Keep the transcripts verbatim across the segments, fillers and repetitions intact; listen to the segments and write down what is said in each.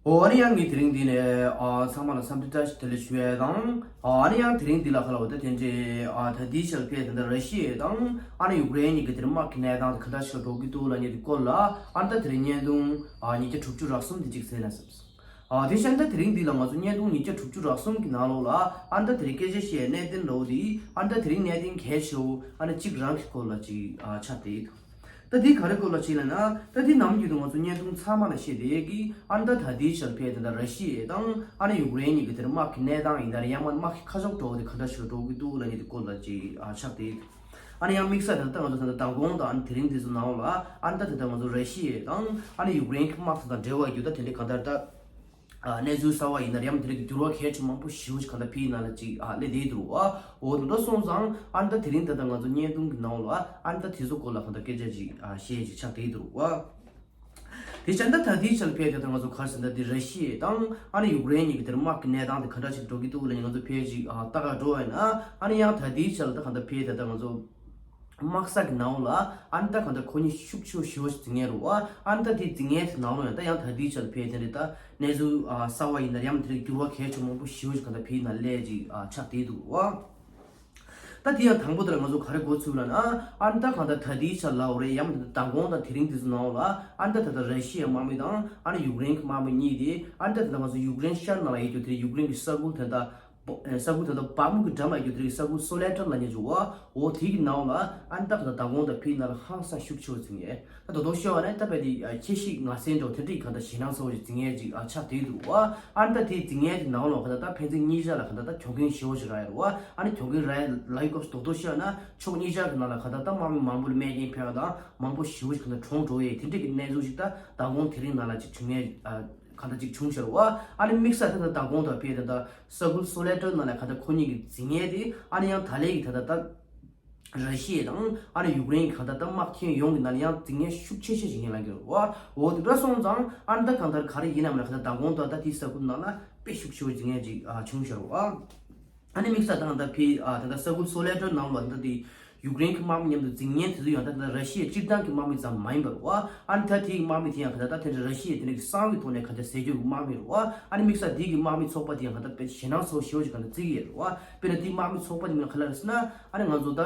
འོ་ཨ་ནི་ཡང་ངས་དེ་རིང་འདི་ནས་ཨ་ཚང་མ་ལ་འཚམས་འདྲི་བཀྲ་ཤིས་བདེ་ལེགས་ཞུ་ཡས་དང་། ཨ་ནི་ཡང་དེ་རིང་འདི་ལ་ཁ་ལ་འོ་ད་དེ་འདྲའི་ཨ་ད་ལྟའི་ཆར་ཕེབས་དེ་འདྲ་ར་ཤི་ཡ་དང་ཨ་ནི་ཡུཀ་རེན་གཉིས་ཀྱི་དེར་དམག་གི་གནས་སྟངས་དེ་ག་འདྲ་ཞིག་འགྲོ་གི་འདུག་ལབ་མཁན་དེ་སྐོར་ལ་ཨ་ནི་ད་དེ་རིང་བརྙན་ཐུང་ཨ་ཉིས་བརྒྱ་དྲུག་ཅུ་རེ་གསུམ་དེ་གཅིག་གསན་ན་བསམས། ཨ་དེ་བཞིན་ད་དེ་རིང་འདི་ལ་ང་ཚོ་བརྙན་ཐུང་ཉིས་བརྒྱ་དྲུག་ཅུ་རེ་གསུམ་གྱི་ནང་ལོགས་ལ་ཨ་ནི་ད་དེ་རིང་སྐད་ཆ་བཤད་གནད་དོན་འདྲ་བོ་དེ་ཨ་ནི་ད་དེ་རིང་གནད་དོན་གལ་ཆེ་བོ་ཨ་ནི་གཅིག་རང་གི་སྐོར་ལ་ཅིག་ཨ་ཆགས་བསྡད་ཡོད། ད་འདི་ག་རེ་སྐོར་ལ་ཅིག་ལབ་ན། ད་འདི་ནམ་རྒྱུན་དུ་ང་ཚོ་བརྙན་ཐུང་ཚང་མ་ལ་བཤད་བསྡད་ཀྱི་ཨ་ནི་ད་ད་ལྟའི་ཆར་ཕེབས་དེ་འདྲ་ར་ཤི་ཡ་དང་ཨ་ནི་ཡུཀ་རེན་གཉིས་ཀྱི་དེར་དམག་གི་གནས་སྟངས་ཡིན་ན་རེད། ཡང་མ་དམག་གི་ཁ་ཕྱོགས་འགྲོ་བ་དེ་ག་འདྲ་ཞིག་འགྲོ་གི་འདུག་ལབ་མཁན་དེ་སྐོར་ལ་ཅིག་ཨ་ཆགས་བསྡད་ཡོད། ཨ་ནི་ཡང་དམིགས་བསལ་དེ་ད་ང་ཚོ་ད་ལྟ་མདང་དགོང་དང་ཨ་ནི་དེ་རིང་འདི་ཚོ་ནང་ལ་ཨ་ནི་ད་དེ་ད་ང་ཚོ་ར་ཤི་ཡ་དང་ཨ་ནི་ཡུཀ་རེན་གྱི་དམག་དེ་དང་འབྲེལ་བ་ཡོད་ད་དེ་འདྲའི་གང་ལྟར་ད། ཨ་གནས་ཚུལ་གསར་བ་ཡིན་ན་རེད། ཡང་དེ་རིང་གི་འགྱུར་བ་གལ་ཆེན་མང་པོ་ཞེ་པོ་ཅིག་གང་ལྟར་ཕེབས་ཡིན་ན་ལ་ཅིག་ཨ་སླེབས་བསྡད་འདུག་བ། འོ་དེ་འདྲ་སོང་ཙང་ཨ་ནི་ད་དེ་རིང་ད་ལྟ་ང་ཚོ་བརྙན་ཐུང་གི་ནང་ལ་ཨ་ནི་ད་དེ་ཚོ་སྐོར་ལ་གང་ལྟར་སྐད་ཆ་ཅིག་ཨ་བཤད་ཅིག་ཆགས་བསྡད་འདུག་བ། དེ་བྱས་ད་ད་ལྟའི་ཆར་ཕེབས་དེ་ད་ང་ཚོ་ག་རེ་ཟེར་ན་འདི་ར་ཤི་ཡ་དང་ཨ་ནི་ཡུཀ་རེན་གཉིས་ཀྱི་དེར་དམག་གི་གནས་སྟངས་དེ་ག་འདྲ་ཞིག་འགྲོ་གི་འདུག་ལབ་ནས་ང་ཚོ་ཕེབས་ཅིག་ཨ་ལྟ་ག་འགྲོ་བ་ཡིན་ན་ཨ་ནི་ཡང་ད་ལྟའི་ཆར་ད་གང་ལྟར་ཕེབས་དེ་ད་ང་ཚོ། དམག་ས་གི་ནང་ལ་ཨ་ནི་ད་གང་ལྟར་ཁོ་གཉིས་ཤུགས་ཆེ་ཤོས་ཅིག་འཛིང་ཡས་རེད་བ། ཨ་ནི་ད་དེ་འཛིང་ཡས་དེ་ནང་ལོགས་ཡང་ད་ཡང་ད་ལྟའི་ཆར་ཕེབས་དེ་འདྲ་ད་གནས་ཚུལ་ཨ་གསར་བ་ཡིན་ན་ཡང་དེ་འགྱུར་བ་གལ་ཆེན་མང་པོ་ཞེ་པོ་ཅིག་གང་ལྟར་ཕེབས་ཡིན་ན་སླེབས་ཅིག་ཨ་ཆགས་བསྡད་འདུག་བ། ད་དེ་ཡང་དང་པོ་དེ་ལ་ང་ཚོ་ག་རེ་གོ་ཚུལ་ལབ་ན་ཨ་ནི་ད་གང་ལྟར་ད་ལྟའི་ཆར་ལབ་དགོས་རེད། ཡང་མིན་ད་མདང་དགོང་དང་དེ་རིང་དེ་ཚོ་ནང་ལ་ཨ་ནི་ད་ད་ལྟ་ར་ཤི་ཡའི་དམག་མི་དང་ཨ་ནི་ཡུཀ་རེན་གྱི་དམག་མི་གཉིས་དེ་ཨ་ནི་ད་ད་ལྟ་ང་ཚོ་ཡུཀ་རེན་ཤར་ནང་ལ་ཡོད་རྒྱུ་དེ་ཡུཀ་རེན་གྱི་ས་ཁུལ་དེ་ད། ས་ཁུལ་ད་ལྟ་བ་མུ་གི་འགྲམ་ལ་ཡོད་དེ་རིགས་ས་ཁུལ་སོ་ལེ་ཏར་ལབ་མཁན་ཅིག་འོ་དེ་གི་ནང་ལ་ཨ་ནི་ད་གང་ལྟར་མདང་དགོང་དང་ཕྱི་ནང་ལ་ཧང་སང་ཤུགས་ཆེ་བོ་འཛིང་ཡས། ད་དོ་དོ་ཤོད་བ་ནས་ད་བས་དེ་ཁྱེད་ཤིག་ང་སེང་འགྲོ་དེ་འདྲའི་གང་ལྟར་ཞེད་སྣང་ཚ་བོ་ཞིག་འཛིང་ཡས་ཅིག་ཨ་ཆགས་བསྡད་འདུག་བ། ཨ་ནི་ད་དེ་འཛིང་ཡས་ཀྱི་ནང་ལོགས་གང་ལྟར་ད་ཕན་ཚུན་གཉིས་ཆ་ལ་གང་ལྟར་ད་གྱོང་གུན་ཞེ་བོ་ཞིག་རག་ཡོད་རེད་བ། ཨ་ནི་གྱོང་གུན་རག་ཡས་ལབ་ཡས་སྐབས་སུ་དོ་དོ་ཤོད་བ་ན་ཕྱོགས་གཉིས་ཆ་གི་ནང་ལ་གང་ལྟར་ད་དམག་མི་མང་པོ་ལ་རྨས་སྐྱོན་ཕེབས་པ་དང་མང་པོ་ཞེ་བོ་ཞིག་གང་ལྟར་གྲོངས་འགྲོ་ཡས་དེ་འདྲའི་གི་གནས་ཚུལ་ཞིག་ད་མདང་དགོང་དེ་རིང་ནང་ལ་ཅིག་བྱུང་ཡས་ཨ། གང་ལྟར་ཅིག་བྱུང་ཤར་བ། ཨ་ནི་དམིགས་བསལ་ད་ལྟ་མདང་དགོང་དང་ཕེབས་ད་ལྟ་ས་ཁུལ་སོ་ལེ་ཏར་ནང་ལ་གང་ལྟར་ཁོ་གཉིས་ཀྱི་འཛིང་ཡས་དེ་ཨ་ནི་ཡང་ད་ལན་གྱི་ད་ལྟ་ད་ར་ཤི་ཡ་དང་ཨ་ནི་ཡུཀ་རེན་གྱི་གང་ལྟར་ད་དམག་ཁྱོན་ཡོངས་ཀྱི་ནང་ལ་ཡང་འཛིང་ཡས་ཤུགས་ཆེ་ཤོས་ཅིག་ཡིན་ལབ་ཀྱི་རེད་བ། འོ་དེ་འདྲ་སོང་ཙང་ཨ་ནི་ད་གང་ལྟར་ག་རེ་ཡིན་ནམ་ལ་གང་ལྟར་མདང་དགོང་དང་ད་དེའི་ས་ཁུལ་ནང་ལ་དཔེ་ཤུགས་ཆེ་བོ་འཛིང་ཡས་ཅིག་ཨ་བྱུང་ཤར་བ། ཨ་ནི་དམིགས་བསལ་ད་ལྟ་ཕི་ཨ་ད་ལྟ་ས་ཁུལ་སོ་ལེ་ཏར་ནང་ལ་ད་ལྟ་དེ་ཡུཀ་རེན་གྱི་དམག་མི་མཉམ་དུ་འཛིང་མཁན་དེ་ཚོ་ཡང་ད་ལྟ་ར་ཤི་ཡའི་སྤྱིར་བཏང་གི་དམག་མི་ཙམ་མ་ཡིན་པར་བ། ཨ་ནི་ད་དེའི་དམག་མི་དེ་ཡང་ད་ལྟ་ད་དེ་འདྲ་ར་ཤི་ཡའི་དེ་འདྲ་གི་གསང་བའི་ཐོག་ནས་ག་འདྲ་ཟས་རྒྱུ་གི་དམག་མི་རེད་བ། ཨ་ནི་དམིགས་བསལ་དེ་གི་དམག་མི་ཚོགས་པ་དེ་ཡང་ད་ལྟ་དཔེ་ཞེད་སྣང་ཚ་བོ་ཞེ་བོ་ཞིག་ག་འདྲ་བརྩི་གི་ཡོད་རེད་བ། དཔེར་ན་དེའི་དམག་མི་ཚོགས་པ་དེ་མིང་ག་ལ་རེད་ཟེར་ན་ཨ་ནི་ང་ཚོ་ད།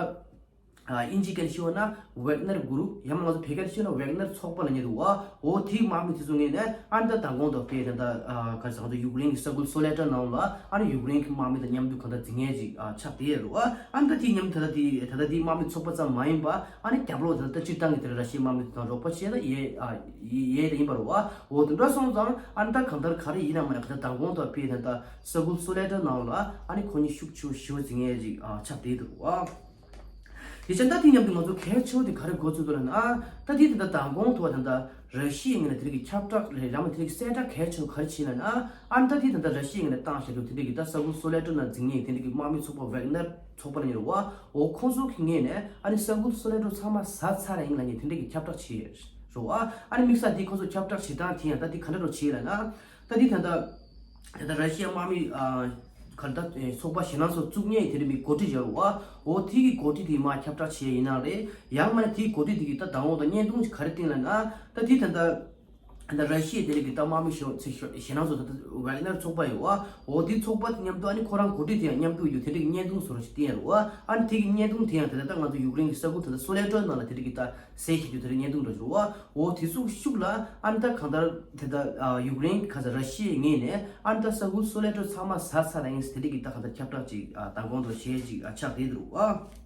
ཨིན་ཇི་སྐད་ཤོད་ན་ཝེག་ནར་གུ་རུབ་ཡང་ན་ང་ཚོ་བོད་སྐད་ཤོད་ན་ཝེག་ནར་ཚོགས་པ་ལབ་མཁན་འདུག་བ། འོ་དེའི་དམག་མི་དེ་ཚོ་ངོས་ནས་ཨ་ནི་ད་མདང་དགོང་དང་ཕེབས་ད་ལྟ་ག་རེ་ཟེར་ང་ཚོ་ཡུཀ་རེན་གྱི་ས་ཁུལ་སོ་ལེ་ཏར་ནང་ལ་ཨ་ནི་ཡུཀ་རེན་གྱི་དམག་མི་དང་མཉམ་དུ་གང་ལྟར་འཛིང་ཡས་ཅིག་ཨ་ཆགས་བསྡད་ཡོད་རེད་བ། ཨ་ནི་ད་དེའི་མཉམ་དུ་ད་ལྟ་དེའི་ད་ལྟ་དེའི་དམག་མི་ཚོགས་པ་ཙམ་མ་ཡིན་པ་ཨ་ནི་རྒྱབ་ལོགས་ད་ལྟ་སྤྱིར་བཏང་གི་དེ་ར་ཤི་ཡའི་དམག་མི་དེ་དང་རོགས་པ་བྱས་ན་ཡས་ཨ་ཡས་ཡས་དེ་ཡིན་པ་རེད་བ། འོ་དེ་འདྲ་སོང་ཙང་ཨ་ནི་ད་གང་ལྟར་ག་རེ་ཡིན་ན་མ་ན་གང་ལྟར་མདང་དགོང་དང་ཕེབས་ད་ལྟ་ས་ཁུལ་སོ་ལེ་ཏར་ནང་ལ་ཨ་ནི་ཁོ་གཉིས་ཤུགས་ཆེ་བོ་ཞེ་བོ་འཛིང་ཡས་ཅིག་ཨ་ཆགས་བསྡད་འདུག་བ། དེ་བྱས་ད་དེ་མཉམ་དུ་ང་ཚོ་གལ་ཆེ་བོ་དེ་ག་རེ་གོ་ཚུལ་འདུག་ལབ་ན། ད་དེ་ད་ལྟ་མདང་དགོང་ཐོག་ད་ལྟ་ར་ཤི་ཡའི་ངོས་ནས་དེ་རིགས་ཀྱི་ཁྱབ་བསྒྲགས་རེད་ར་མ་དེ་རིགས་གསལ་བསྒྲགས་གལ་ཆེ་བོ་ག་རེ་བྱས་ལབ་ན། ཨ་ནི་ད་དེ་ད་ལྟ་ར་ཤི་ཡའི་ངོས་ནས་བཏང་བཞག་རྒྱུ་དེ་འདྲ་གི་ད་ས་ཁུལ་སོ་ལེ་ཏར་ནང་འཛིང་མཁན་དེ་འདྲ་གི་དམག་མི་ཚོགས་པ་ཝེག་ནར་ཚོགས་པ་ལབ་མཁན་རེད་བ། འོ་ཁོང་ཚོ་གི་ངོས་ནས་ཨ་ནི་ས་ཁུལ་སོ་ལེ་ཏར་ཚང་མ་ཟ་ཚར་ཡིན་ལབ་མཁན་དེ་འདྲ་གི་ཁྱབ་བསྒྲགས་བྱས་ཡོད་རེད་བ། ཨ་ནི་དམིགས་བསལ་དེ་ཁོང་ཚོ་ཁྱབ་བསྒྲགས་བྱེད་སྟངས་དེ་ཡང་ད་དེ་ག་འདྲ་འདྲ་བྱས་ལབ་ན། ད་དེ་ད་ལྟ་ད་ལྟ་ར་ཤི་ཡ་དམག་མི་ཨ་ག་ད་ཚོགས་པ་ཞེད་སྣང་ཚ་བོ་བཙུགས་མཁན་དེ་འདྲ་མི་འགོ་ཁྲིད་ཡོད་རེད་བ། འོ་དེ་གི་འགོ་ཁྲིད་དེ་མར་ཁྱབ་བསྒྲགས་བྱས་ཡིན་ན་རེད། ཡང་མིན་ན་དེའི་འགོ་ཁྲིད་དེ་གི་ད་དང་པོ་ད་བརྙན་ཐུང་ཞིག་ག་རེ་བཏིང་ལབ་ན། ད་དེ་ད་ལྟ་ད་ར་ཤི་ཡའི་དེ་རིགས་ཀྱི་ད་དམག་མི་ཞོ་ཚེ་ཞོ་ཞེད་སྣང་ཚ་བོ་ད་ད་ཝེག་ནར་ཚོགས་པ་ཡོད་བ། འོ་དེའི་ཚོགས་པ་དེ་མཉམ་དུ་ཨ་ནི་ཁོ་རང་འགོ་ཁྲིད་དེ་ཡང་མཉམ་དུ་ཡོད་དེ་འདྲ་གི་བརྙན་ཐུང་བཟོ་འདྲ་ཞིག་བཏིང་ཡོད་རེད་བ། ཨ་ནི་དེ་གི་བརྙན་ཐུང་དེ་ཡང་ད་ལྟ་ད་ང་ཚོ་ཡུཀ་རེན་གྱི་ས་ཁུལ་ད་ལྟ་སོ་ལེ་ཏར་ནང་ལ་དེ་འདྲ་གི་ད་ཟས་བཞག་རྒྱུ་དེ་འདྲ་བརྙན་ཐུང་འདྲ་ཞིག་རེད་བ། འོ་དེ་ཚོ་ཤུགས་ལ་ཨ་ནི་ད་གང་ལྟར་དེ་ད་ཡུཀ་རེན་གྱི་ག་ས་ར་ཤི་ཡའི་ངོས་ནས་ཨ་ནི་ད་ས་ཁུལ་སོ་ལེ་ཏར་ཚང་མ་ཟ་ཚར་ཡིན་ཟེར་དེ་འདྲ་གི་ད་གང་ལྟར་ཁྱབ་བསྒྲགས་ཅིག་ཨ་མདང་དགོང་དུ་བྱས་ཅིག་ཨ་ཆགས་བསྡད་འདུག་བ།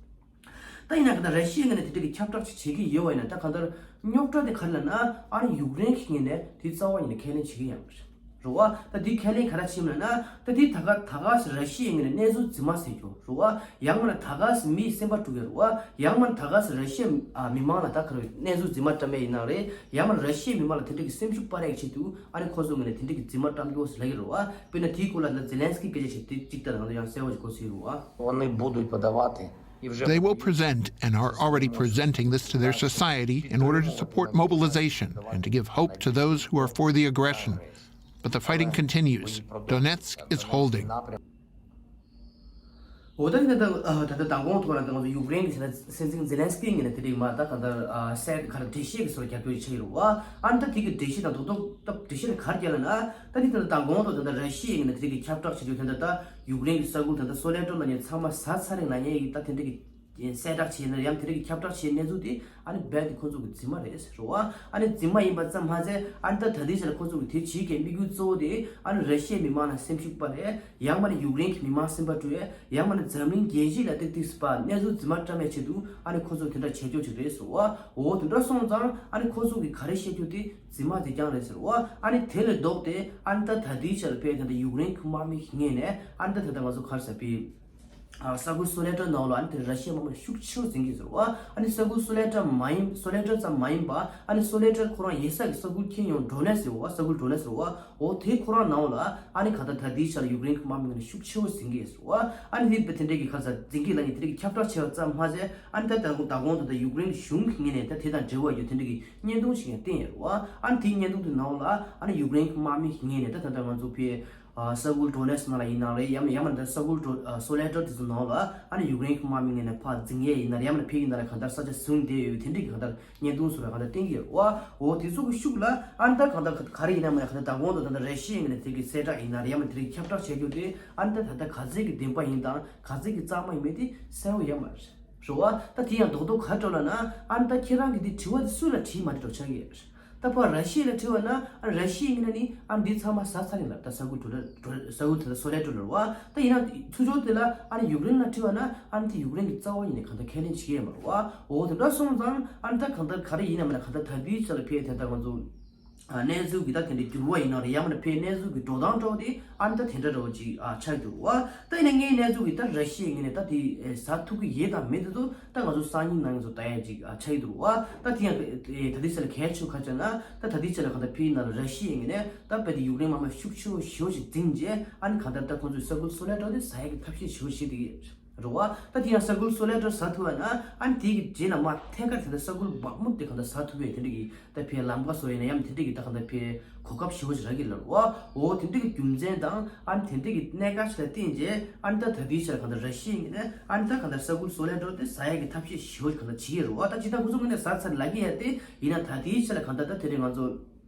ད་ཡིན་ན་ག་ད་ར་ཤི་ཡའི་ངོས་ནས་དེ་འདྲ་གི་ཁྱབ་བསྒྲགས་ཅིག་བྱེད་ཀྱི་ཡོད་པ་ཡིན་ན་ད་གང་ལྟར་རྙོག་དྲ་དེ་ག་རེ་ལབ་ན་ཨ་ནི་ཡུཀ་རེན་གྱི་ངོས་ནས་དེ་རྩ་བ་ཉིད་ནས་ཁས་ལེན་བྱེད་ཀྱི་ཡོད་མ་རེད། རེད་བ། ད་དེ་ཁས་ལེན་ག་རེ་བྱེད་ཀྱི་ཡོད་ན་ད་དེ་ད་ག་ད་ག་ས་ར་ཤི་ཡའི་ངོས་ནས་གནས་ཚུལ་རྫུན་མ་ཟེར་རྒྱུ་རེད་བ། ཡང་མིན་ན་ད་ག་ས་མིའི་སེམས་པ་དཀྲུག་ཡ་རེད་བ། ཡང་མིན་ན་ད་ག་ས་ར་ཤི་ཡའི་མི་མང་ལ་ད་ག་རེ་གནས་ཚུལ་རྫུན་མ་བཀྲམ་ཡ་ཡིན་ན་རེད། ཡང་མིན་ན་ར་ཤི་ཡའི་མི་མང་ལ་དེ་འདྲ་གི་སེམས་ཤུགས་སྤར་ཡ་གི་ཆེད་དུ་ཨ་ནི་ཁོ་ཚོའི་ངོས་ནས་དེ་འདྲ་གི་རྫུན་མ་བཀྲམ་རྒྱུ་ཟེར་ལབ་ཀྱི་རེད་བ། དཔེར་ན་དེའི་སྐོར་ལ་ད་ཛེ་ལན་སི་ཀི་སྐད་ཆ་བཤད་དེ་གཅིག་ལྟར་ང་ཚོ་ཡང་གསལ་བོ་ཞིག་གོ་སྲིད་རེད་བ། Вони будуть подавати і вже They will present and are already presenting this to their society in order to support mobilization and to give hope to those who are for the aggression. But the fighting continues. Donetsk is holding. འོ་ད་དེ་ད་ད་ད་མདང་དགོང་ཐོག་ལ་ད་ང་ཚོ་ཡུཀ་རེན་གྱི་ད་སྲིད་འཛིན་ཛེ་ལན་སི་ཀི་ངོས་ནས་དེ་རིང་མ་ད་གང་ལྟར་ཨ་གསལ་ག་ལ་འགྲེལ་བཤད་ཀྱི་བཟོ་འདྲ་རྒྱག་རྒྱུ་ཆགས་ཡོད་རེད་བ། ཨ་ནི་ད་དེ་གི་འགྲེལ་བཤད་དང་རྡོག་རྡོག་ད་འགྲེལ་བཤད་ལ་ག་རེ་རྒྱག་ལབ་ན། ད་དེ་ད་ད་མདང་དགོང་ཐོག་ད་ད་ར་ཤི་ཡའི་ངོས་ནས་དེ་རིང་གི་ཁྱབ་བསྒྲགས་བྱེད་རྒྱུ་དེ་ད་ད་ཡུཀ་རེན་གྱི་ས་ཁུལ་ད་ད་སོ་ལེ་ཏྲོ་ལབ་མཁན་ཚང་མ་ཟ་ཚར་རེད་ལབ་མཁན་གྱི་ད་དེ་འདྲ་གི་གསལ་བསྒྲགས་བྱས་ན་ཡང་དེ་རིང་གི་ཁྱབ་བསྒྲགས་བྱས་གནས་ཚུལ་དེ་ཨ་ནི་རྦད་དེ་ཁོ་ཚོ་གི་རྫུན་མ་རེད་ཟེར་བ། ཨ་ནི་རྫུན་མ་ཡིན་པ་ཙམ་མ་ཟད་ཨ་ནི་ད་ད་ལྟའི་ཆ་ལ་ཁོ་ཚོ་གི་དེ་བྱེད་མཁན་དམིགས་ཡུལ་གཙོ་བོ་དེ་ཨ་ནི་ར་ཤི་ཡའི་མི་མང་ལ་སེམས་ཤུགས་སྤར་རེད། ཡང་མིན་ན་ཡུཀ་རེན་གྱི་མི་མང་སེམས་པ་སྐྱོ་ཡས། ཡང་མིན་ན་འཛམ་གླིང་རྒྱལ་སྤྱི་ལ་ཏིག་ཏིག་སི་པ་གནས་ཚུལ་རྫུན་མ་བཀྲམ་ཡས་ཆེད་དུ་ཨ་ནི་ཁོ་ཚོ་དེ་འདྲ་བྱེད་ཀྱོག་ཅིག་རེད་ཟེར་བ། འོ་དེ་འདྲ་སོང་ཙང་ཨ་ནི་ཁོ་ཚོ་གིས་ག་རེ་བཤད་རྒྱུ་དེ་རྫུན་མ་དེ་རྐྱང་རེད་ཟེར་བ། ཨ་ནི་དེ་ལས་ལྡོག་སྟེ་ཨ་ནི་ད་ད་ལྟའི་ཆར་དཔེ་དེ་འདྲ་ཡུཀ་རེན་གྱི་དམག་མི་ངོས་ནས་ཨ་ནི་ད་དེ་འདྲ་ང་ཚོ་ག་རེ་ཟེར་དཔེ། ས་ཁུལ་སོ་ལེ་ཏྲ་ནང་ལ་ཨ་ནི་དེ་ར་ཤི་ཡའི་དམག་མི་ཤུགས་ཆེ་རུ་འཛིང་གི་ཟེར་བ། ཨ་ནི་ས་ཁུལ་སོ་ལེ་ཏྲ་མ་ཡིན་སོ་ལེ་ཏྲ་ཙམ་མ་ཡིན་པ་ཨ་ནི་སོ་ལེ་ཏྲ་ཁོ་རང་ཡོད་ས་གི་ས་ཁུལ་ཁྱོན་ཡོངས་ཌོ་ནེ་སི་ཟེར་བ། ས་ཁུལ་ཌོ་ནེ་སི་ཟེར་བ། འོ་དེ་ཁོ་རང་ནང་ལ་ཨ་ནི་གང་ལྟར་ད་ལྟའི་ཆར་ཡུཀ་རེན་གྱི་དམག་མི་ངོས་ནས་ཤུགས་ཆེ་བོ་ཟིན་གྱི་ཟེར་བ། ཨ་ནི་དེ་དེ་འདྲའི་གི་ཁ་ས་ཟིན་གྱི་ལ་ནི་དེ་འདྲའི་གི་ཁྱབ་བསྒྲགས་བྱས་པ་ཙམ་མ་ཟད་ཨ་ནི་ད་ད་ད་གོང་དུ་ད་ཡུཀ་རེན་གཞུང་གི་ངོས་ནས་ད་དེ་དང་འབྲེལ་བ་ཡོད་དེ་འདྲའི་གི་བརྙན་ཐུང་ཞིག་ཡང་བསྟན་ཡོད་རེད་བ། ཨ་ནི་དེའི་བརྙན་ཐུང་དེ་ནང་ལ་ཨ་ནི་ཡུཀ་རེན་གྱི་དམག་མི་ངོས་ནས་ད་ད་ལྟ་ང་ཚོ་ཕའི་ས་ཁུལ་ཌོ་ནེ་སི་ནང་ལ་ཡིན་ན་རེད། ཡང་ཡང་མིན་ད་ས་ཁུལ་ཌོ་སོ་ལེ་ཏྲ་དེ་ཚོ་ནང་ལ་ཨ་ནི་ཡུཀ་རེན་གྱི་དམག་མི་ངོས་ནས་ཕར་འཛིང་ཡས་ཡིན་ན་རེད། ཡང་མིན་ཕའི་ཡིན་ན་རེད། གང་ལྟར་ས་ཆ་བཟུང་བསྡད་ཡོད་དེ་འདྲའི་གི་གང་ལྟར་བརྙན་ཐུང་བཟོ་བའི་གང་ལྟར་བསྟན་གྱི་ཡོད་རེད་བ། འོ་དེ་ཚོ་གི་ཤུགས་ལ་ཨ་ནི་ད་གང་ལྟར་ག་རེ་ཡིན་ན་མ་ཡིན་གང་ལྟར་ད་གོང་དུ་ད་ལྟ་ར་ཤི་ཡའི་ངོས་ནས་དེ་གི་གསལ་བསྒྲགས་ཡིན་ན་རེད། ཡང་མིན་དེ་རིགས་ཁྱབ་བསྒྲགས་བྱས་རྒྱུ་དེ་ཨ་ནི་ད་ད་ལྟ་ག་ཚད་ཀྱི་བདེན་པ་ཡིན་དང་ག་ཚད་ཀྱི་རྩ་མ་ཡིན་མིན་དེ་གསལ་བོ་ཡོད་མ་རེད། རེད་བ། ད་དེ་ཡང་རྡོག་རྡོག་ག་འགྲོ་ལབ་ན་ཨ་ནི་ད་ཁྱེད་རང་གི་འདི་དྲི་བ་དེ་སུ་ལ་དྲིས་མ་དྲིས་འགྲོ་ཆགས་ཀྱི་ཡོད་རེད། ད་ཕར་ར་ཤི་ཡ་ལ་དྲིས་པ་ན་ཨ་ར་ཤི་ཡའི་ངོས་ནས་ནི་ཨ་ནི་འདི་ཚང་མ་ཟ་ཚར་ཡིན་ལབ། ད་ས་ཁུལ་ཌོ་ནེ་སི་ས་ཁུལ་དེ་ལ་སོ་ལེ་ཏྲ་ལབ་རེད་བ། ད་ཡིན་ན་ཚུར་ཕྱོགས་དེ་ལ་ཨ་ནི་ཡུཀ་རེན་ལ་དྲིས་པ་ན་ཨ་ནི་དེ་ཡུཀ་རེན་གྱི་རྩ་བ་ཉིད་ནས་གང་ལྟར་ཁས་ལེན་བྱེད་ཀྱི་ཡོད་མ་རེད་བ། འོ་དེ་འདྲ་སོང་ཙང་ཨ་ནི་ད་གང་ལྟར་ག་རེ་ཡིན་ན་མིན་ན་གང་ལྟར་ད་ལྟའི་ཆ་ལ་ཕའི་དེ་ལྟར་ང་ཚོ་གནས་ཚུལ་གྱི་ད་དེ་འདྲའི་འགྱུར་བ་ཡིན་ན་རེད། ཡང་མིན་ན་ཕའི་གནས་ཚུལ་གྱི་འགྲོ་སྟངས་འདྲ་བོ་དེ་ཨ་ནི་ད་དེ་འདྲ་འདྲ་བོ་ཅིག་ཨ་ཆགས་འདུག་བ། ད་ཡིན་ན་ངའི་གནས་ཚུལ་གྱི་ད་ར་ཤི་ཡའི་ངོས་ནས་ད་དེ་ཟ་ཐུབ་ཀྱི་ཡོད་དང་མེད་དེ་ཚོ་ད་ང་ཚོ་སང་ཉིན་གནངས་ཉིན་ཚོ་ལྟ་ཡ་ཅིག་ཨ་ཆགས་ཀྱི་འདུག་བ། ད་དེ་ཡང་ད་ལྟའི་ཆ་ལ་གལ་ཆེ་བ་ག་རེ་ལབ་ན་ད་ད་ལྟའི་ཆ་ལ་གང་ལྟར་ཕའི་ནང་ལ་ར་ཤི་ཡའི་ངོས་ནས་ད་རྦད་དེ་ཡུཀ་རེན་དམག་མི་ཤུགས་ཆེ་བོ་ཞེ་པོ་ཅིག་འཛིང་རྗེས་ཨ་ནི་གང་ལྟར་ད་ཁོང་ཚོས་ས་ཁུལ་སོ་ལེ་ཏྲ་དེ་ཟ་ཡ་གི་ཐབས་ཤེས་ཞེ་པོ་ཅིག་བྱེད་ཀྱི་ཡོད། རེད་བ། ད་དེ་ཡང་ས་ཁུལ་སོ་ལེ་ཏྲ་ཟ་ཐུབ་པ་ན་ཨ་ནི་དེ་གི་རྗེས་ལ་མར་ཐད་ཀར་དེ་འདྲ་ས་ཁུལ་བག་མུ་དེ་གང་ལྟར་ཟ་ཐུབ་པའི་དེ་འདྲ་གི་ད་ཕའི་ལམ་ཁ་བཟོ་ཡིན་ན་ཡང་དེ་འདྲ་གི་ད་གང་ལྟར་ཕའི་གོ་སྐབས་ཞེ་པོ་ཅིག་རག་གི་ལབ་རེད་བ། འོ་དེ་འདྲ་གི་རྒྱུ་མཚན་དང་ཨ་ནི་དེ་འདྲ་གི་གནད་འགག་ཅིག་ལ་བརྟེན་རྗེས་ཨ་ནི་ད་ད་ལྟའི་ཆར་གང་ལྟར་ར་ཤི་ཡའི་ངོས་ནས་ཨ་ནི་ད་གང་ལྟར་ས་ཁུལ་སོ་ལེ་ཏྲ་དེ་ཟ་ཡ་གི་ཐབས་ཤེས་ཞེ་པོ་ཅིག་གང་ལྟར་བྱེད་ཀྱི་རེད་བ། ད་ཇི་ལྟར་ཁོ་ཚོ་ངོས་ནས་ཟ་ཚར་ལབ་ཀྱི་ཡོད་དེ་ཡིན་ན་ད་ལྟའི་ཆ་ལ་གང་ལྟར་ད་དེ་རིང་ང་ཚོ་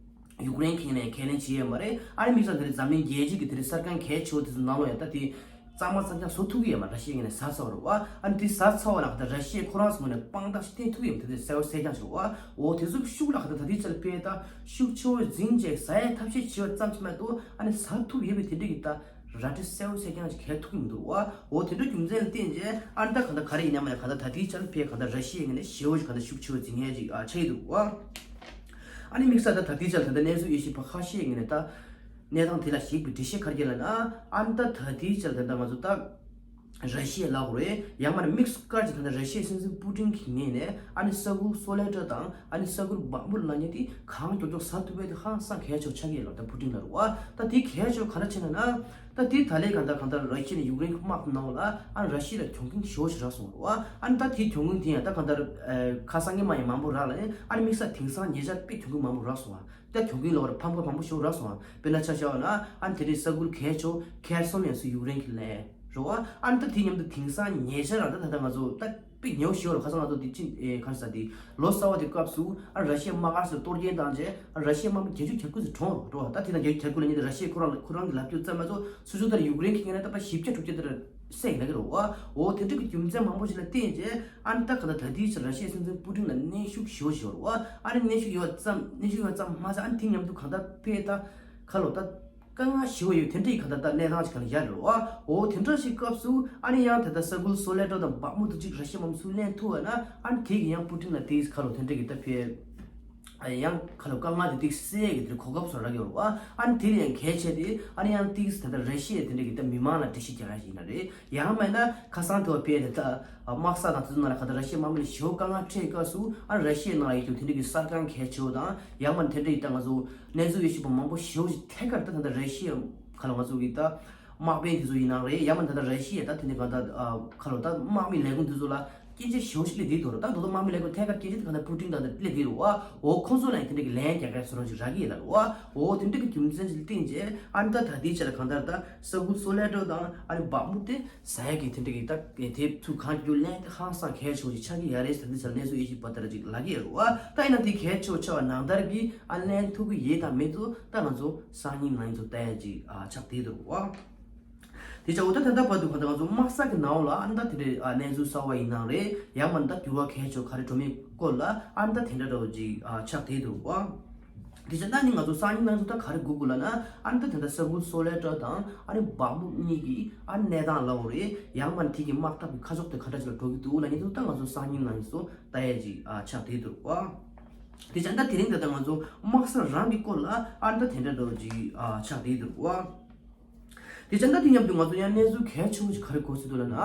ཡུཀ་རེན་གྱི་ངོས་ནས་ཁས་ལེན་བྱེད་ཡོད་མ་རེད། ཨ་ནི་དམིགས་བསལ་དེ་རིང་འཛམ་གླིང་རྒྱལ་སྤྱི་གི་དེ་རིང་གསར་ཁང་གལ་ཆེ་བོ་དེ་ཚོ་ནང་ལོགས་ཡང་ད་དེ་གཙང་མ་གཙང་རྐྱང་བཟོ་ཐུབ་ཀྱི་ཡོད་མ་རེད། ར་ཤི་ཡའི་ངོས་ནས་ཟ་ཚར་བ་རེད་བ། ཨ་ནི་དེ་ཟ་ཚར་བ་ལ་ད་ར་ཤི་ཡས་ཁོ་རང་ཚོའི་ངོས་ནས་དཔང་རྟགས་ཤིག་བསྟན་ཐུབ་ཀྱི་ཡོད་མ་རེད། དེ་གསལ་པོ་གསལ་རྐྱང་ཞིག་རེད་བ། འོ་དེ་ཚོ་གི་ཤུགས་ལ་ད་ད་ལྟའི་ཆ་ལ་དཔེ་ད་ཤུགས་ཆེ་བོ་འཛིང་རྗེས་ཟ་ཡའི་ཐབས་ཤེས་བྱེད་པ་ཙམ་ཞིག་མ་གཏོགས་ཨ་ནི་ཟ་ཐུབ་ཡོད་པའི་དེ་འདྲ་གི་ད་ར་སྤྲོད་གསལ་པོ་གསལ་རྐྱང་ཞིག་གལ་ཐུབ་ཀྱི་མི་འདུག་བ། འོ་དེ་འདྲ་རྒྱུ་མཚན་ལ་བརྟེན་རྗེས་ཨ་ནི་ད་གང་ལྟར་ག་རེ་ཡིན་ན་མ་ཡིན་གང་ལྟར་ད་ལྟའི་ཆ་ལ་དཔེ་གང་ལྟར་ར་ཤི་ཡའི་ངོས་ནས་ཞེ་པོ་ཞིག་གང་ལྟར་ཤུགས་ཆེ་བོ་འཛིང་ཡས་ཅིག་ཨ་ཆགས་ཀྱི་འདུག་བ། ཨ་ནི་དམིགས་བསལ་ད་ད་ལྟའི་ཆར་ད་ལྟ་གནས་ཚུལ་དབྱེ་ཞིབ་པ་ཁ་ཤས་ངོས་ནས་ད་གནས་སྟངས་དེ་ལ་གཞིགས་པའི་འགྲེལ་བཤད་ག་རེ་བརྒྱབ་ལབ་ན། ཨ་ནི་ད་ད་ལྟའི་ཆར་ད་ལྟ་ང་ཚོ་ད་ར་ཤི་ཡ་ལབ་དགོས་རེད། ཡང་མིན་ན་དམིགས་སུ་བཀར་གྱི་ད་ལྟ་ར་ཤི་ཡའི་སྲིད་འཛིན་པུ་ཏིན་གྱི་ངོས་ནས་ཨ་ནི་ས་ཁུལ་སོ་ལེ་ཏྲ་དང་ཨ་ནི་ས་ཁུལ་བག་མུ་ལབ་མཁན་དེ་གང་མགྱོགས་མགྱོགས་ཟ་ཐུབ་པ་དེ་ཧང་སང་གལ་ཆེ་བོ་ཆགས་ཀྱི་ཡོད་ལབ། ད་པུ་ཏིན་ལབ་རེད་བ། ད་དེ་གལ་ཆེ་བོ་ག་འདྲ་ཆགས་ན་ན། ད་དེ་ད་ལས་གང་ལྟར་གང་ལྟར་ར་ཤི་ཡ་ནས་ཡུཀ་རེན་གྱི་དམག་གི་ནང་ལ་ཨ་ནི་ར་ཤི་ཡ་ལ་གྱོང་གུན་ཞེ་པོ་ཞིག་རག་སོང་བ། ཨ་ནི་ད་དེའི་གྱོང་གུན་དེ་ཡང་ད་གང་ལྟར་ཨ་ཁ་སང་ཉི་མ་ཡང་མང་པོ་རག་ལ་ནི་ཨ་ནི་དམིགས་བསལ་དེང་སང་ཉེ་ཆར་དཔེ་གྱོང་གུན་མང་པོ་རག་སོང་བ། ད་གྱོང་གུན་ལབ་པར་ཕམ་ཁ་མང་པོ་ཞེ་པོ་རག་སོང་བ། དཔེར་ན་ཆ་བཞག་པ་ན་ཨ་ནི་དེ་རིང་ས་ཁུལ་གལ་ཆེ་བོ་ཁེར་སོང་ཡང་སུ་ཡུཀ་རེན་གྱིས་ལེན་རེད་བ། ཨ་ནི་ད་དེ་མཉམ་དུ་དེང་སང་ཉེ་ཆར་རང་ད་ད་ལྟ་ང་ཚོ་ད་དཔེ་ཉེ་བོ་ཞེ་པོ་རེད། ཁ་སང་ང་ཚོ་དེ་ཅི་ཨེ་ག་རེ་ཟེར་དེ་ལོ་གསར་བ་དེ་སྐབས་སུ་ཨ་ར་ཤི་ཡ་དམག་སྒར་སུ་གཏོར་སྐྱོན་བཏང་རྗེས་ཨ་ར་ཤི་ཡ་དམག་མི་བརྒྱད་ཅུ་གྱ་དགུ་ཙམ་གྲོངས་རེད་བ། ད་དེ་དང་བརྒྱད་ཅུ་གྱ་དགུ་ལབ་མཁན་དེ་ར་ཤི་ཡ་ཁོ་རང་ཁོ་རང་གི་ལབ་རྒྱུ་ཙམ་མ་གཏོགས་སོ་སོ་ལྟར་ཡུཀ་རེན་གྱི་ངོས་ནས་ད་ཕར་བཞི་བརྒྱ་དྲུག་བརྒྱ་དེ་འདྲ་བསད་ཡིན་ལབ་ཀྱི་རེད་བ། འོ་དེ་འདྲ་གི་རྒྱུ་མཚན་མང་པོ་ཞིག་ལ་བརྟེན་རྗེས་ཨ་ནི་ད་ག་ད་ད་ལྟའི་ཆར་ར་ཤི་ཡའི་སྲིད་འཛིན་པུ་ཏིན་ལ་གནོན་ཤུགས་ཞེ་པོ་ཞིག་ཡོད་རེད་བ། ཨ་ནི་གནོན་ཤུགས་ཡོད་ཙམ་གནོན་ཤུགས་ཡོད་ཙམ་མ་ཟད་ཨ་ནི་དེ་མཉམ་དུ་གང་ལྟར་དཔེ་ད་ཁ་ལོ་ད་དཀའ་ངལ་ཞེ་པོ་ཡོད་དེ་འདྲ་ཡི་གང་ལྟར་ད་གནས་སྟངས་ཤིག་ག་ལ་ཡོད་རེད་བ། འོ་དེ་འདྲ་ཞིག་སྐབས་སུ་ཨ་ནི་ཡང་ད་ལྟ་ས་ཁུལ་སོ་ལེ་ཏྲ་དང་བག་མུ་དེ་གཅིག་ར་ཤི་ཡའི་དམག་མི་ཚོས་ལེན་ཐུབ་པ་ན་ཨ་ནི་དེ་གི་ཡང་པུ་ཏིན་ལ་དེ་ཁ་ལོ་དེ་འདྲ་གི་ད་དཔེ། ཡང་ཁ་ལོ་དཀའ་ངལ་དེ་ཏིག་སེ་གི་དེ་གོ་སྐབས་སུ་རག་ཡོད་རེད་བ། ཨ་ནི་དེ་ལ་ཡང་གལ་ཆེ་དེ་ཨ་ནི་ཡང་ཏིག་སེ་ད་ལྟ་ར་ཤི་ཡ་དེ་འདྲ་གི་ད་མི་མང་ལ་འགྲེལ་བཤད་རྒྱག་ཡ་ཞིག་ཡིན་ན་རེད། ཡང་མིན་ན་ཁ་སང་དེ་བ་དཔེ་དེ་ད་དམག་ས་དང་དེ་ཚོ་ནང་ལ་ག་ད་ར་ཤི་ཡའི་དམག་མི་ལ་ཞེ་པོ་དཀའ་ངལ་འཕྲད་སྐབས་སུ་ཨ་ར་ཤི་ཡའི་ནང་ལ་ཡོད་དུས་དེ་འདྲ་གི་གསར་ཁང་གལ་ཆེ་བོ་དང་ཡང་མིན་དེ་འདྲ་ཡི་ད་ང་ཚོ་གནས་ཚུལ་དབྱེ་ཞིབ་པ་མང་པོ་ཞེ་པོ་ཞིག་ཐད་ཀར་ད་ད་ལྟ་ར་ཤི་ཡ་ཁ་ལོ་ང་ཚོ་གི་ད་དམག་དཔོན་དེ་ཚོ་ཡིན་ན་རེད། ཡང་མིན་ད་ལྟ་ར་ཤི་ཡ་ད་དེ་འདྲ་ག་ད་ཁ་ལོ་ད་དམག་མི་ལས་ཁུངས་དེ་ཚོ་ལ། སྐད་ཆ་ཞེ་པོ་ཅིག་སླེབས་བསྡད་འདུག་ར། ད་དོ་དོ་དམག་མི་ལས་ཁུང་ཐད་ཀར་སྐད་ཆ་དེ་གང་ལྟར་པུ་ཏིན་དང་དེ་སླེབས་བསྡད་འདུག་བ། འོ་ཁོང་ཚོ་ལ་ཡང་དེ་འདྲ་གི་ལན་རྒྱག་གི་ཡོད་ཟེར་རོ་ཅིག་རག་གི་ཡོད་ལ་ར་བ། འོ་དེ་འདྲ་གི་རྒྱུ་མཚན་ཅིག་ལ་བརྟེན་བྱས་ཨ་ནི་ད་ད་ལྟའི་ཆ་ལ་གང་ལྟར་ད་ས་ཁུལ་སོ་ལེ་ཏོ་དང་ཨ་ནི་བག་མུ་དེ་ཟ་ཡ་གི་དེ་འདྲ་གི་ད་དེབ་ཚུགས་གང་རྒྱུ་ལན་དེ་ཧང་སང་གལ་ཆེ་བོ་ཅིག་ཆགས་ཀྱི་ཡོད་རེད་ཟེར་འདི་ཚོ་ལ་གནས་ཚུལ་དབྱེ་ཞིབ་པ་ལྟར་ཅིག་ལབ་ཀྱི་ཡོད་རེད་བ། ད་ཡིན་ན་དེ་གལ་ཆེ་བོ་ཆགས་པ་ནང་ལྟར་གྱི་ཨ་ལན་ཐུབ་ཀྱི་ཡོད་དང་མེད་དུ་ད་ང་ཚོ་སང་ཉིན་ནང་ཚོ་ལྟ་ཡ་ཅིག་ཨ་ཆགས་བསྡད་འདུག་བ། དེ་ཆ་འོ་ད་ད་ལྟ་བར་དུ་གང་ལྟར་ང་ཚོ་དམག་ས་གི་ནང་ལ་ཨ་ནི་ད་དེ་འདྲའི་ཨ་གནས་ཚུལ་གསར་པ་ཡིན་ནའང་རེད། ཡང་མིན་ད་འགྱུར་བ་གལ་ཆེ་བོ་ག་རེ་འགྲོ་མིན་སྐོར་ལ་ཨ་ནི་ད་དེ་འདྲ་འདྲ་བོ་ཅིག་ཨ་ཆགས་བསྡད་འདུག་བ། དེ་ཆ་ད་ནི་ང་ཚོ་སང་ཉིན་ནང་ཚོ་ད་ག་རེ་སྒུག་དགོས་ལབ་ན་ཨ་ནི་ད་དེ་འདྲ་ས་ཁུལ་སོ་ལེ་ཏོ་དང་ཨ་ནི་བག་མུ་གཉིས་ཀྱི་ཨ་ནི་གནས་སྟངས་ལབ་དགོས་རེད། ཡང་མིན་དེ་གི་དམག་འཐབ་ཀྱི་ཁ་ཕྱོགས་དེ་ག་འདྲ་ཅིག་ལ་འགྲོ་གི་འདུག་ལབ་མཁན་ཚོ་ད་ང་ཚོ་སང་ཉིན་ནང་ཚོ་ལྟ་ཡ་ཅིག་ཨ་ཆགས་བསྡད་འདུག་བ། དེ་ཆ་ད་དེ་རིང་ད་ལྟ་ང་ཚོ་དམག་ས་རང་གི་སྐོར་ལ་ཨ་ནི་ད་དེ་འདྲ་འདྲ་བོ་ཅིག་ཨ་ཆགས་བསྡད་འདུག་བ། དེ་ཆ་ད་དེ་མཉམ་དུ་ང་ཚོ་ཡང་གནས་ཚུལ་གལ་ཆེ་བོ་ཞིག་ག་རེ་གོ་སྲིད་འདུག་ལབ་ན།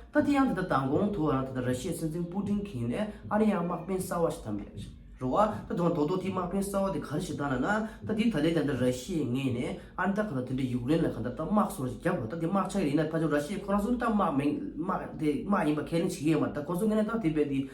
ད་དེ་ཡང་ད་ལྟ་མདང་དགོང་ཐོག་རང་ད་ལྟ་ར་ཤི་ཡའི་སྲིད་འཛིན་པུ་ཏིན་གྱིས་ནས་ཨ་ནི་ཡང་དམག་དཔོན་གསར་བ་ཞིག་བདམས་ཡོད་རེད་བ། ད་དུང་དོ་དོ་དེ་དམག་དཔོན་གསར་བ་དེ་ག་རེ་ཞིག་བདམས་ལབ་ན། ད་དེ་ད་ལྟའི་ད་ལྟ་ར་ཤི་ཡའི་ངོས་ནས་ཨ་ནི་ད་ག་ད་དེ་འདྲ་ཡུཀ་རེན་ལ་ག་ད་ད་དམག་སོར་རྒྱབ་རོགས། ད་དེ་དམག་ཆགས་ཡིན་ན་ཕ་ཆོ་ར་ཤི་ཡ་ཁོ་རང་ཚོ་ད་དམག་མིན་དམག་དེ་དམག་ཡིན་པ་ཁས་ལེན་བྱེད་ཀྱི་ཡོད་མ་རེད། ད་ཁོ་ཚོ་ངོས་ནས་ད་དེ་བས་དེ།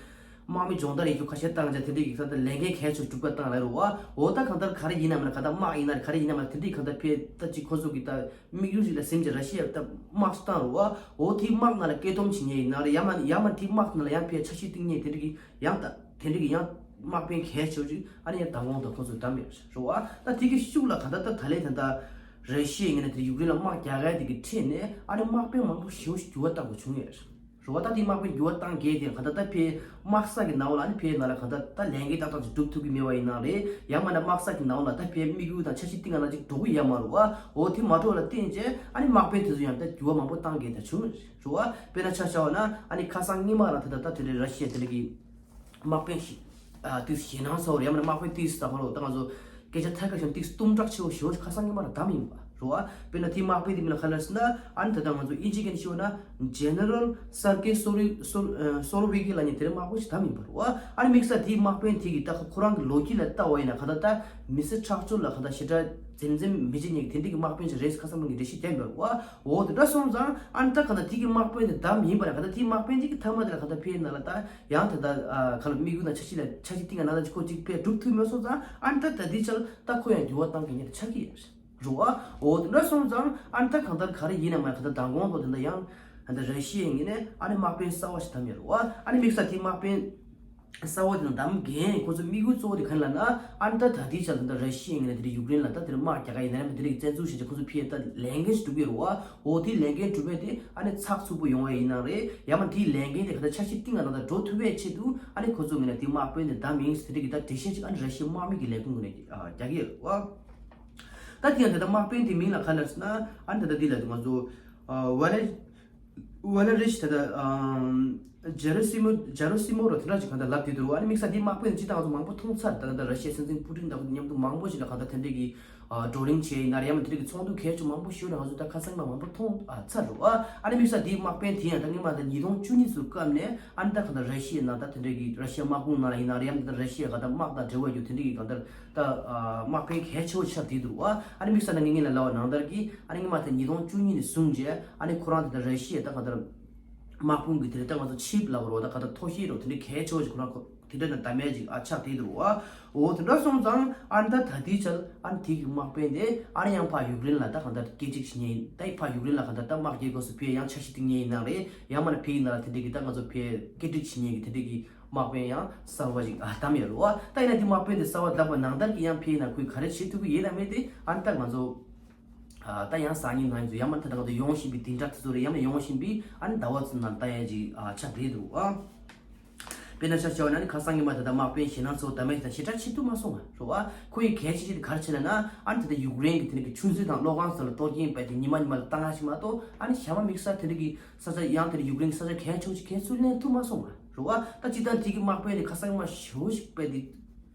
དམག་མི་སྦྱོང་བརྡར་ཡེ་རྒྱུ་ཁ་ཤས་བཏང་བྱས་དེ་འདྲའི་ཡིག་ཚང་དང་ལས་འགན་གལ་ཆེ་སྒྲུབ་སྐབས་བཏང་ལ་རུ་བ། འོ་ད་གང་ལྟར་ག་རེ་ཡིན་ནམ་ལ་ག་ད་དམག་ཡིན་ན་ག་རེ་ཡིན་ནམ་ལ་དེ་འདྲའི་གང་ལྟར་ཕེ་ད་ཅིག་ཁོ་ཚོ་གི་ད་དམིགས་ཡུལ་ཞིག་ལ་སེམས་ཀྱི་ར་ཤི་ཡ་ད་དམག་སུ་བཏང་རུ་བ། འོ་དེའི་དམག་ནང་ལ་སྐད་སྡོམ་བྱེད་མཁན་ཡིན་ན་རེ་ཡ་མ་ཡ་མ་དེའི་དམག་ནང་ལ་ཡང་ཕེ་འཆར་གཞི་བཏིང་མཁན་དེ་འདྲ་གི་ཡང་ད་དེ་འདྲ་གི་ཡང་དམག་དཔོན་གལ་ཆེ་ཅིག་ཨ་ནི་ཡང་ད་དགོང་ད་ཁོ་ཚོ་བདམས་ཡོད་རུ་བ། ད་དེ་གི་ཤུགས་ལ་ག་ད་ད་ད་ལས་ད་ད་ར་ཤི་ཡ་ཡིན་ན་དེ་ཡུཀ་རེན་ལ་དམག་རྒྱག་ག་དེ་གི་ཁྲིད་ནས་ཨ་ནི་དམག་དཔོན་མང་པོ་ཞེ་པོ་ཞིག་འགྱུར་བ་བཏང་དགོས་བྱུང་ཡོད་རེད། རུ་བ་ད་དེ་དམག་དཔོན་འགྱུར་བ་བཏང་གལ་ཏེ་ག་ད་ད་ཕེ་དམག་ས་གི་ནང་ལ་ནི་ཕེ་ན་ལ་ག་ད་ད་ལས་འགན་ཏག་ཏག་ཅིག་སྒྲུབ་ཐུབ་ཀྱི་མེད་པ་ཡིན་ན་རེད། ཡང་མ་ན་དམག་ས་གི་ནང་ལ་ད་ཕེ་དམིགས་ཡུལ་དང་འཆར་གཞི་བཏིང་ང་ན་ཅིག་འགྲོ་གི་ཡ་མ་རུ་བ། འོ་དེ་མ་འགྲོ་ལ་བརྟེན་བྱས་ཨ་ནི་དམག་དཔོན་དེ་ཚོ་ཡང་ད་འགྱུར་བ་མང་པོ་བཏང་གལ་ད་བྱུང་རུ་བ། དཔེར་ན་ཆ་བཞག་པ་ན་ཨ་ནི་ཁ་སང་སྔོན་མ་རང་དེ་ད་ད་དེ་འདྲའི་ར་ཤི་ཡ་དེ་འདྲ་གི་དམག་དཔོན་ཞིག་ཨ་ཏིས་ཞེད་སྣང་ཚ་བོར་ཡང་མ་ན་དམག་དཔོན་ཏིས་ད་ཧོ་ལོ་ད་ང་ཚོ་སྐད་ཆ་ཐད་ཀར་བྱུང་ཏིས་གཏུམ་དྲག་ཆེ་བོ་ཞེ་བོ་ཁ་སང་སྔོན་མ་རང་བདམས་ཡིན་པ་རུ་བ། དཔེར་ན་དེ་དམག་དཔོན་དེ་མིན་ལ་ག་ལ་ཟེར་ན་ཨ་ནི་ད་ལྟ་ང་ཚོ་དབྱིན་ཇི་སྐད་ནས་ཤོད་ན་ཇེ་ནེ་རལ་སར་ཀེ་སོ་རི་སོ་སོ་རོ་བྷི་ཀི་ལབ་མཁན་དེ་རིང་དམག་དཔོན་ཞིག་བདམས་ཡིན་པ་རུ་བ། ཨ་ནི་དམིགས་བསལ་དེའི་དམག་དཔོན་དེ་གི་ད་ཁོ་རང་གི་ལོ་རྒྱུས་ལ་ལྟ་བ་ཡིན་ན་ག་ད་ད་མི་སེར་ཁྲག་སྦྱོར་ལ་ག་ད་ཞེ་དྲག་འཛེམ་འཛེམ་མི་བྱེད་མཁན་གྱི་དེ་འདྲ་གི་དམག་དཔོན་ཞིག་རེད་ཁ་སང་མ་གི་འགྲེལ་བཤད་བརྒྱབ་ཡོད་རུ་བ། འོ་དེ་འདྲ་སོང་ཙང་ཨ་ནི་ད་ག་ད་དེ་གི་དམག་དཔོན་དེ་བདམས་ཡིན་པ་ར་ག་ད་དེའི་དམག་དཔོན་དེ་གི་མཐའ་མ་དེ་ལ་ག་ད་ཕེ་ན་ལ་ད། ཡང་དེ་ལྟར་ཨ་ཁ་ལ་དམིགས་ཡུལ་དང་འཆར་གཞི་ལ་འཆར་གཞི་བཏིང་ཡ་ན་ད་ཅིག་ཁོ་ཅིག་ཕེ་སྒྲུབ་ཐུབ་མེད་སོང་ཙང་ཨ་ནི་ད་ད་ལྟའི་ཆར་ད་ཁོ་ཡང་འགྱུར་བ་བཏང་གི་ཉེ་ཆགས་ཀྱི་ཡོད་རེད་རུ་བ། འོ་དེ་འདྲ་སོང་ཙང་ཨ་ནི་ད་གང་ལྟར་ག་རེ་ཡིན་ན་མ་ག་ད་མདང་དགོང་ཐོག་དེ་འདྲ་ཡང་ཨ་ད་ར་ཤི་ཡའི་ངོས་ནས་ཨ་ནི་དམག་དཔོན་གསར་བ་ཞིག་བདམས་ཡོད་རུ་བ། ཨ་ནི་དམིགས་བསལ་དེ་དམག་དཔོན་གསར་བ་དེ་དང་བདམས་མཁན་ཁོ་ཚོ་དམིགས་ཡུལ་གཙོ་བོ་དེ་ག་རེ་ལབ་ན་ཨ་ནི་ད་ད་ལྟའི་ཆར་དེ་འདྲ་ར་ཤི་ཡའི་ངོས་ནས་དེ་འདྲ་ཡུཀ་རེན་ལ་ད་དེ་འདྲ་དམག་རྒྱག་ག་ཡིན་ན་རེད་མ་དེ་འདྲ་གི་བཙན་འཛུལ་བྱས་ཏེ་ཁོ་ཚོ་ཕེ་ད་ལས་འགན་ཞིག་སྒྲུབ་ཀྱི་ཡོད་རུ་བ། འོ་དེའི་ལས་འགན་སྒྲུབ་པ་དེ་ཨ་ནི་ཚགས་ཚུད་པོ་ཡོང་བ་ཡིན་ན་རེད། ཡང་མ་དེའི་ལས་འགན་དེ་ག་ད་འཆར་གཞི་བཏིང་ང་ན་ད་འགྲོ་ཐུབ་པའི་ཆེད་དུ་ཨ་ནི་ཁོ་ཚོ་ངོས་ནས་དེ་དམག་དཔོན་དེ་བདམས་ཡིན་ཟེར་དེ་གི་ད་འགྲེལ་བཤད་ཅིག་ཨ་ནི་ར་ཤི་ཡའི་དམག་མི་གི་ལས་ཁུངས་ངོས་ནས་རྒྱག་གི་ཡོད་རེད་བ། ད་དེ་ཡང་དེ་ད་དམག་དཔོན་དེ་མིང་ལ་ག་ལབ་ཟེར་ན་ཨ་ནི་ད་ད་དེ་ལ་དུ་ང་ཚོ་ཝ་ལེ་ཝ་ལེ་རི་ཤི་ད་ད་ཇེ་རོ་སི་མོ་ཇེ་རོ་སི་མོ་རོ་དེ་འདྲ་ཅིག་གང་ད་ལབ་དེ་དུ་རུ་ཨ་ནི་དམིགས་བསལ་དེ་དམག་དཔོན་དེ་ཅི་ད་ང་ཚོ་མང་པོ་མཐོང་ཚར། ད་ད་ད་ར་ཤི་ཡའི་སྲིད་འཛིན་པུ་ཏིན་དང་མཉམ་དུ་མང་པོ་ཞིག་ལ་གང་ད་དེ་འདྲས་ཀྱི་ཨ་བགྲོ་གླེང་བྱས་ཡིན་ན་རེད། ཡང་མ་དེ་རིགས་ཀྱི་ཚོགས་འདུ་གལ་ཆེ་མང་པོ་ཞུས་ནས་ང་ཚོ་ད་ཁ་སང་མ་མང་པོ་མཐོང་ཨ་ཚར་འགྲོ་ཨ། ཨ་ནི་དམིགས་བསལ་དེའི་དམག་དཔོན་དེ་ཡང་ད་སྔོན་མ་ད་ཉིས་སྟོང་བཅུ་གཉིས་ཚོའི་སྐབས་ནས་ཨ་ནི་ད་གང་ལྟར་ར་ཤི་ཡའི་ནང་ད་དེ་འདྲའི་གི་ར་ཤི་ཡ་དམག་དཔུང་ནང་ལ་ཡིན་ན་རེད། ཡང་ད་ར་ཤི་ཡ་ག་ད་དམག་དང་འབྲེལ་བ་ཡོད་དེ་འདྲའི་གི་གང་ལྟར་ད་དམག་དཔོན་གལ་ཆེ་བོ་ཆགས་བསྡད་འདུག་ཨ། ཨ་ནི་དམིགས་བསལ་ད་ངས་ངས་ལ་ལབ་པ་ནང་ལྟར་གི་ཨ་ནི་སྔོན་མ་ད་ཉིས་སྟོང་བཅུ་གཉིས་ནས་བཟུང་བྱས་ཨ་ནི་ཁོ་རང་དེ་ད་ར་ཤི་ཡ་ད་གང་ལྟར་དམག་དཔུང་གི་དེ་འདྲ་ད་ང་ཚོ་ཆིབ་ལབ་རོགས་ད་གང་ལྟར་ཐོ་ཤི་རོགས་དེ་འདྲའི་གལ་ཆེ་བོ་ཞིག་ཁོ་རང་ཁོ་དེ་འདྲ་ནས་བདམས་ཡས་ཅིག་ཨ་ཆགས་བསྡད་འདུག་བ། འོ་དེ་འདྲ་སོང་ཙང་ཨ་ནི་ད་ད་ལྟའི་ཆར་ཨ་ནི་དེ་གི་དམག་དཔོན་དེ་ཨ་ནི་ཡང་ཕར་ཡུཀ་རེན་ལ་ད་གང་ལྟར་སྐད་འགྲིག་བྱེད་མཁན་ཡིན། ད་ཕར་ཡུཀ་རེན་ལ་གང་ལྟར་ད་དམག་རྒྱག་དགོས་སུ་ཕེ་ཡང་འཆར་གཞི་བཏིང་མཁན་ཡིན་ན་རེད། ཡང་མིན་ན་ཕེ་ཡིན་ན་ལ་དེ་འདྲ་གི་ད་ང་ཚོ་ཕེ་སྐད་འགྲིག་བྱེད་མཁན་གི་དེ་འདྲ་གི་དམག་དཔོན་ཡང་གསར་བ་ཞིག་ཨ་བདམས་ཡོད་རེད་བ། ད་ཡིན་ན་དེ་དམག་དཔོན་དེ་གསར་བ་བདམས་པ་ནང་ལྟར་གི་ཡང་ཕེ་ཡིན་ན་ཁོས་ག་རེ་བྱེད་ཐུབ་ཀྱི་ཡོད་དམ་མེད་དེ་ཨ་ནི་ད་ང་ཚོ་ཨ་ད་ཡང་སང་ཉིན་ནང་ཚོ་ཡང་མ་ད་ད་ང་ཚོ་ཡོང་བཞིན་པའི་བདུན་ཕྲག་དེ་ཚོ་རེད། ཡང་མ་ཡོང་བཞིན་པའི་ཨ་ནི་ཟླ་བ་ཚོ་ནང་ལྟ་ཡ་ཅིག་ཨ་ཆགས་བསྡད་འདུག་ཨ། དཔེར་ན་ཆ་བཞག་ན་ནི་ཁ་སང་ཉི་མ་ད་ལྟ་དམག་དཔོན་ཞེད་སྣང་ཚོ་ད་མེད་ད་ཞེ་དྲག་བྱེད་ཐུབ་མ་སོང་བ་རེད་བ། ཁོ་ཡི་གལ་ཆེ་ཤོས་དེ་ག་རེ་བྱས་ན་ན་ཨ་ནི་ད་ལྟ་ཡུཀ་རེན་གྱི་དེ་འདྲ་གི་ཆུ་མཛོད་དང་གློག་ཁང་སོགས་ལ་གཏོར་སྐྱོན་བྱས་ཏེ་ཉི་མ་ཉི་མ་ལ་བཏང་ཡ་ཞིག་མ་གཏོགས་ཨ་ནི་གཞན་པ་དམིགས་བསལ་དེ་འདྲ་གི་ས་ཆ་ཡང་དེ་འདྲ་ཡུཀ་རེན་གྱི་ས་ཆ་གལ་ཆེ་བོ་ཅིག་ཁྱེད་ཚོས་ལེན་ཐུབ་མ་སོང་བ་རེད་བ། ད་སྤྱིར་བཏང་དེ་གི་དམག་དཔོན་དེ་ཁ་སང་ཉི་མ་ཞེ་པོ་ཞིག་བྱས་ཏེ།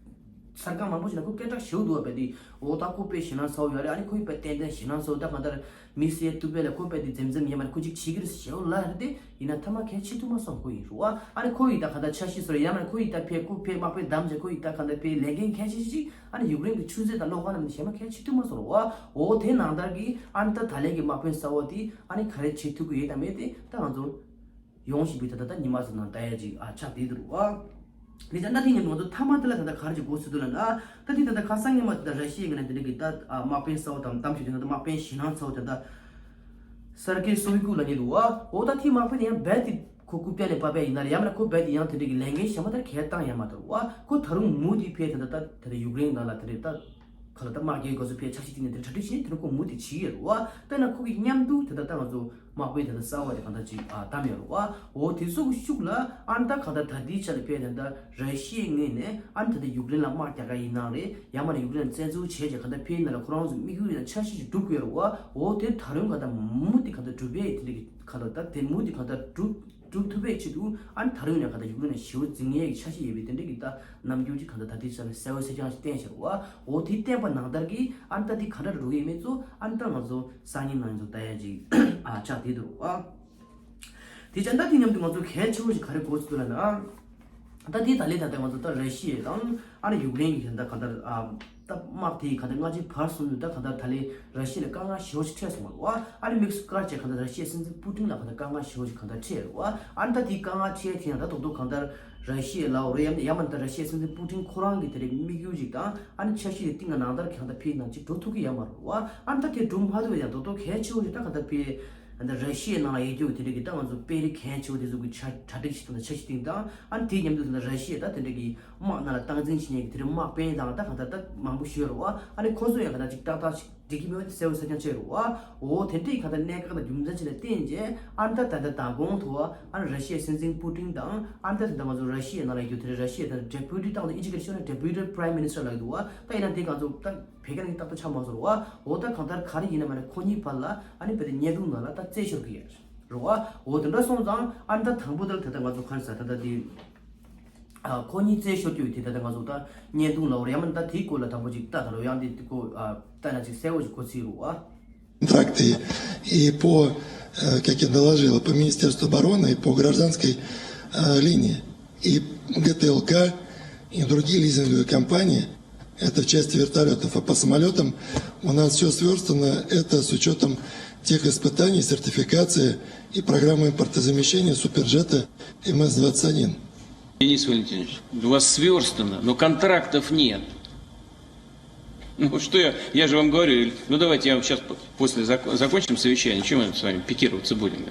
གསར་ཁང་མང་པོ་ཞིག་ལ་ཁོ་སྐད་གྲགས་ཞེ་པོ་འདུག་བ། དཔེ་དེ་འོ་ད་ཁོ་དཔེ་ཞེད་སྣང་ཚ་བོ་ཡོད་རེད། ཨ་ནི་ཁོ་ཡི་དཔེ་ཏན་ཏན་ཞེད་སྣང་ཚ་བོ་ད་གང་ལྟར་མི་སེར་ཐུབ་པའི་ལ་ཁོ་དཔེ་དེ་འཛེམ་འཛེམ་ཡིན་མ་རེད། ཁོ་ཅིག་བྱེད་ཀྱི་རེད་ཞེ་པོ་ལབ་རེད་དེ་ཡིན་ན་མཐའ་མ་གལ་ཆེ་ཐུབ་མ་སོང་ཁོ་ཡིན་རུ་བ། ཨ་ནི་ཁོ་ཡི་ད་གང་ལྟར་འཆར་གཞི་བཟོ་རེད། ཡང་མ་རེད་ཁོ་ཡི་ད་ཕེ་ཁོ་ཕེ་དམག་དཔོན་བདམས་བྱས་ཁོ་ཡི་ད་གང་ལྟར་ཕེ་ལས་འགན་གལ་ཆེ་ཞིག་ཨ་ནི་ཡུཀ་རེན་གྱི་ཆུ་མཛོད་དང་གློག་ཁང་ལ་ནི་གཞན་མ་གལ་ཆེ་ཐུབ་མ་སོང་རུ་བ། འོ་དེ་ནང་ལྟར་གྱི་ཨ་ནི་ད་ད་ལན་གྱི་དམག་དཔོན་གསར་བ་དེ་ཨ་ནི་ག་རེ་བྱེད་ཐུབ་ཀྱི་ཡོད་དམ་མེད་དེ་ད་ང་ཚོ། ཡོང་བཞིན་པའི་ད་ལྟ་ད་ཉི་མ་ཟེར་ན་ལྟ་ཡ་ཅིག་ཨ་ཆགས་བསྡད་འདུག་བ། ལས་ཀྱང་ད་དེ་ཉིན་ང་ཚོ་མཐའ་མ་དེ་ལ་ད་ལྟ་ག་རེ་ཅིག་གོ་སྲིད་འདུག་ལབ་ན། ད་དེ་ད་ལྟ་ཁ་སང་ཉི་མ་དེ་ད་ར་ཤི་ཡའི་ངོས་ནས་དེ་འདྲ་གི་ད་ཨ་དམག་དཔོན་གསར་པ་དང་གཏམ་བཤད་དེ་ད་ལྟ་དམག་དཔོན་ཞེད་སྣང་ཚ་བོ་དེ་ད་སར་ཀེ་སོ་བི་ཀུ་ལབ་མཁན་འདུག་བ། འོ་ད་དེ་དམག་དཔོན་དེ་ཡང་རྦད་དེ་ཁོ་རྐུབ་བཀྱག་ནས་བབས་པ་ཡིན་ན་རེད། ཡང་མིན་ན་ཁོ་རྦད་དེ་ཡང་དེ་འདྲ་གི་ལས་འགན་གཞན་པ་དེར་གལ་བཏང་ཡ་མ་གཏོགས་བ། ཁོ་ད་རུང་མུ་མཐུད་ཕར་དེ་ད་ད་དེ་ད་ཡུཀ་རེན་ནང་ལ་དེ་འདྲ་ད་ག་ལ་ད་དམག་རྒྱག་དགོས་ཚུལ་ཕར་འཆར་གཞི་བཏིང་ནས་དེ་གྲ་སྒྲིག་བྱས་དེ་ནས་ཁོ་མུ་མཐུད་བྱེད་ཀྱི་ཡོད་རེད་བ། དཔེར་ན་ཁོ་གི་མཉམ་དུ་དེ་ད་ལྟ་ང་ཚོ་དམག་དཔོན་དེ་ད་གསར་པ་དེ་གང་ལྟར་ཅིག་ཨ་བདམས་ཡོད་རེད་བ། འོ་དེ་ཚོ་གི་ཤུགས་ལ་ཨ་ནི་ད་གང་ལྟར་ད་ལྟའི་ཆ་ལ་ཕར་དེ་ད་ར་ཤི་ཡའི་ངོས་ནས་ཨ་ནི་ད་ལྟ་ཡུཀ་རེན་ལ་དམག་རྒྱག་ག་ཡིན་ནའང་རེད། ཡང་མིན་ན་ཡུཀ་རེན་ལ་བཙན་འཛུལ་བྱས་བྱས་གང་ལྟར་ཕར་ནང་ལ་ཁོ་རང་ཚོ་དམིགས་ཡུལ་ཡིན་ན་འཆར་གཞི་ཞིག་སྒྲུབ་དགོས་རེད་བ། འོ་དེ་ད་རུང་གང་ལྟར་མུ་མཐུད་གང་ལྟར་སྒྲུབ་ཡས་དེ་འདྲ་གི་གང་ལྟར་ད་དེ་མུ་མཐུད་གང་ལྟར་སྒྲུབ་སྒྲུབ་ཐུབ་པའི་ཆེད་དུ་ཨ་ནི་ད་རུང་ཡང་གང་ལྟར་ཡུཀ་རེན་ལ་ཞེ་པོ་འཛིང་ཡས་ཀྱི་འཆར་གཞི་ཡོད་པའི་དེ་འདྲ་གི་ད་རྣམ་འགྱུར་ཅིག་གང་ལྟར་ད་ལྟའི་ཆ་ལ་གསལ་པོ་གསལ་རྐྱང་ཞིག་བསྟན་བཞག་རེད་བ། འོ་དེ་བསྟན་པ་ནང་ལྟར་གྱི་ཨ་ནི་ད་དེ་ག་འདྲ་འགྲོ་གི་ཡོད་མེད་ཚོ་ཨ་ནི་ད་ང་ཚོ་སང་ཉིན་གནངས་ཉིན་ཚོ་ལྟ་ཡ་ཅིག་ཨ་ཆགས་བསྡད་འདུག་རེད་བ། དེ་ཙང་ད་དེ་མཉམ་དུ་ང་ཚོ་གལ་ཆེ་བོ་ཞིག་ག་རེ་གོ་ཚུལ་ལབ་ན། ད་དེ་ད་ལས་ད་ལྟ་ང་ཚོ་ད་ར་ཤི་ཡ་དང་ཨ་ནི་ཡུཀ་རེན་གྱི་ད་ག་ད་ཨ་ད་དམག་དེ་ག་ད་སྔ་ཕྱི་བར་གསུམ་དུ་ད་ག་ད་ད་ལས་ར་ཤི་ཡ་ལ་དཀའ་ངལ་ཞེ་བོ་ཞིག་འཕྲད་སོང་བ་རེད་བ། ཨ་ནི་དམིགས་སུ་བཀར་བྱས་ག་ད་ར་ཤི་ཡའི་སྲིད་འཛིན་པུ་ཏིན་ལ་ག་ད་དཀའ་ངལ་ཞེ་བོ་ཞིག་ག་ད་འཕྲད་རེད་བ། ཨ་ནི་ད་དེ་དཀའ་ངལ་འཕྲད་དེ་ཡང་ད་རྡོག་རྡོག་ག་ད་ར་ཤི་ཡ་ལ་འོ་རེད། ཡང་ཡང་མིན་ད་ར་ཤི་ཡའི་སྲིད་འཛིན་པུ་ཏིན་ཁོ་རང་གི་དེ་རེད་དམིགས་ཡུལ་ཞིག་དང་ཨ་ནི་འཆར་གཞི་དེ་སྟེང་གི་ནང་ལྟར་ག་ད་ཕར་ནང་ཅིག་འགྲོ་ཐུབ་ཀྱི་ཡོད་མ་རེད་བ། ཨ་ནི་ད་དེ་འགྲུབ་མ་ཐུབ་པ་ཡང་རྡོག་རྡོག་གལ་ཆེ་བོ་ཞིག་ད་ག་ད་ཕར། ད་ར་ཤི་ཡའི་ནང་ལ་ཡོད་རྒྱུ་དེ་འདྲ་གི་ད་ང་ཚོ་དཔོན་རིགས་གལ་ཆེ་བོ་དེ་ཚོ་གི་ཆ་གྲ་སྒྲིག་ཞིག་དང་འཆར་གཞི་སྟེང་དང་ཨ་ནི་དེའི་མཉམ་དུ་ད་ར་ཤི་ཡ་ད་དེ་འདྲ་གི་དམག་ནང་ལ་སྟངས་འཛིན་བྱེད་མཁན་གི་དེ་འདྲ་དམག་དཔོན་དང་ད་གང་ལྟར་ད་མང་པོ་ཞིག་ཡོད་རེད་བ། ཨ་ནི་ཁོ་ཚོ་ཡང་གང་ལྟར་ཅིག་ཏག་ཏག་ཅིག་འགྲིག་གི་མེད་པ་དེ་གསལ་པོ་གསལ་རྐྱང་ཆགས་རེད་བ། འོ་དེ་འདྲའི་གང་ལྟར་གནད་འགག་དང་རྒྱུ་མཚན་ཅིག་ལ་བརྟེན་བྱས་ཨ་ནི་ད་ད་ལྟ་མདང་དགོང་ཐོག་ཨ་ནི་ར་ཤི་ཡའི་སྲིད་འཛིན་པུ་ཏིན་དང་ཨ་ནི་ད་ད་ལྟ་ང་ཚོ་ར་ཤི་ཡའི་ནང་ལ་ཡོད་དེ་ར་ཤི་ཡའི་ད་ཌེ་པུ་ཊི་ཏང་དང་ཨིན་ཇི་སྐད་ཤོད་ན་ཌེ་པུ་ཊི་པ་རའིམ་མི་ནི་སི་ཊར་ལབ་ཀྱི་འདུག་བ། ད་ཡིན་ན་དེ་གང་ཚོ་ད། བོད་སྐད་ནང་གི་ཏག་ཏག་ཆགས་མ་སོང་རེད་བ། འོ་ད་གང་ལྟར་ག་རེ་ཡིན་ན་མ་རེད། ཁོ་གཉིས་བར་ལ་ཨ་ནི་བོད་དེ་བརྙན་ཐུང་ནང་ལ་ད་རྩད་ཤོར་གི་ཡོད་རེད་བ། འོ་དེ་འདྲ་སོང་ཙང་ཨ་ནི་ད་དང་པོ་དེར་ད་ལྟ་ང་ཚོ་ག་རེ་ཟེར་ད་ལྟ་དེ་ཨ་ཁོ་གཉིས་རྩད་ཤོར་གྱི་ཡོད་དེ་ད་ལྟ་ང་ཚོ་ད་བརྙན་ཐུང་ལ་འོ་རེད་ཡང་མིན་ད་དེའི་སྐོར་ལ་དང་པོ་ཅིག་ལྟ་ད་རོགས། ཡང་དེ་དེ་སྐོར་ཨ་ལྟ་ན་ཅིག་གསལ་པོ་ཞིག་གོ་སྲིད་རེད་བ། контракты и по, э, как я доложил, по Министерству обороны, и по гражданской э, линии. И ГТЛК, и другие лизинговые компании, это в части вертолетов. А по самолетам у нас все сверстано, это с учетом тех испытаний, сертификации и программы импортозамещения суперджета МС-двадцать один. Денис Валентинович, у вас сверстано, но контрактов нет. Ну что я, я же вам говорю, ну давайте я вам сейчас после закончим совещание, чем мы с вами пикироваться будем?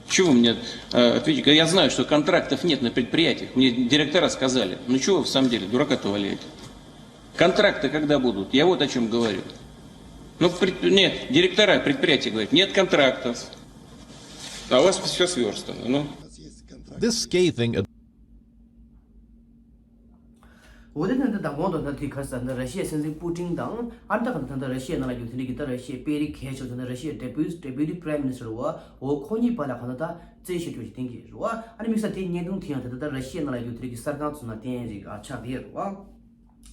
Чего вы мне э, ответите? Я знаю, что контрактов нет на предприятиях. Мне директора сказали. Ну чего вы в самом деле, дурака-то валяете? Контракты когда будут? Я вот о чем говорю. Ну, пред... нет, директора предприятия говорят, нет контрактов. А у вас все сверстано. Ну. This scathing འོ་དེ་ད་ལྟ་དང་གོང་དུ་ད་དེ་ག་ས་ད་ར་ཤི་ཡའི་སྲིད་འཛིན་པུ་ཏིན་དང་ཨ་ནི་ད་ག་ད་ད་ར་ཤི་ཡའི་ནང་ལ་ཡོད་དེ་འདྲ་གི་ད་ར་ཤི་ཡའི་དཔོན་རིགས་གལ་ཆེ་ཤོས་ད་ར་ཤི་ཡའི་ཌེ་པུ་ཌེ་པུ་ཊི་པ་རའིམ་མི་ནི་སི་ཊར་འོ་འོ་ཁོ་གཉིས་བར་ལ་གང་ལྟར་ད་རྩད་ཞིབ་སྐྱོང་ཞིག་བསྟན་གྱི་རེད་བ། ཨ་ནི་དམིགས་བསལ་དེའི་བརྙན་ཐུང་དེ་ཡང་ད་ལྟ་ད་ར་ཤི་ཡའི་ནང་ལ་ཡོད་དེ་འདྲ་གི་གསར་ཁང་ཚོ་ནང་བསྟན་ཡས་ཅིག་ཨ་ཆགས་བསྡད་ཡོད་རེད་བ།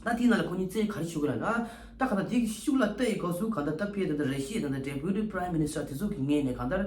ད་དེའི་ནང་ལ་ཁོ་གཉིས་རྩད་ག་རེ་ཞུ་གི་ལབ་ན། ད་གང་ལྟར་དེའི་ཤུགས་ལ་ལྟ་ཡི་སྐབས་སུ་གང་ལྟར་ད་ཕར་ད་ལྟ་ར་ཤི་ཡའི་ད་ལྟ་ཌེ་པུ་ཊི་པ་རའིམ་མི་ནི་སི་ཊར་དེ་ཚོ་གི་ངོས་ནས་གང་ལྟར།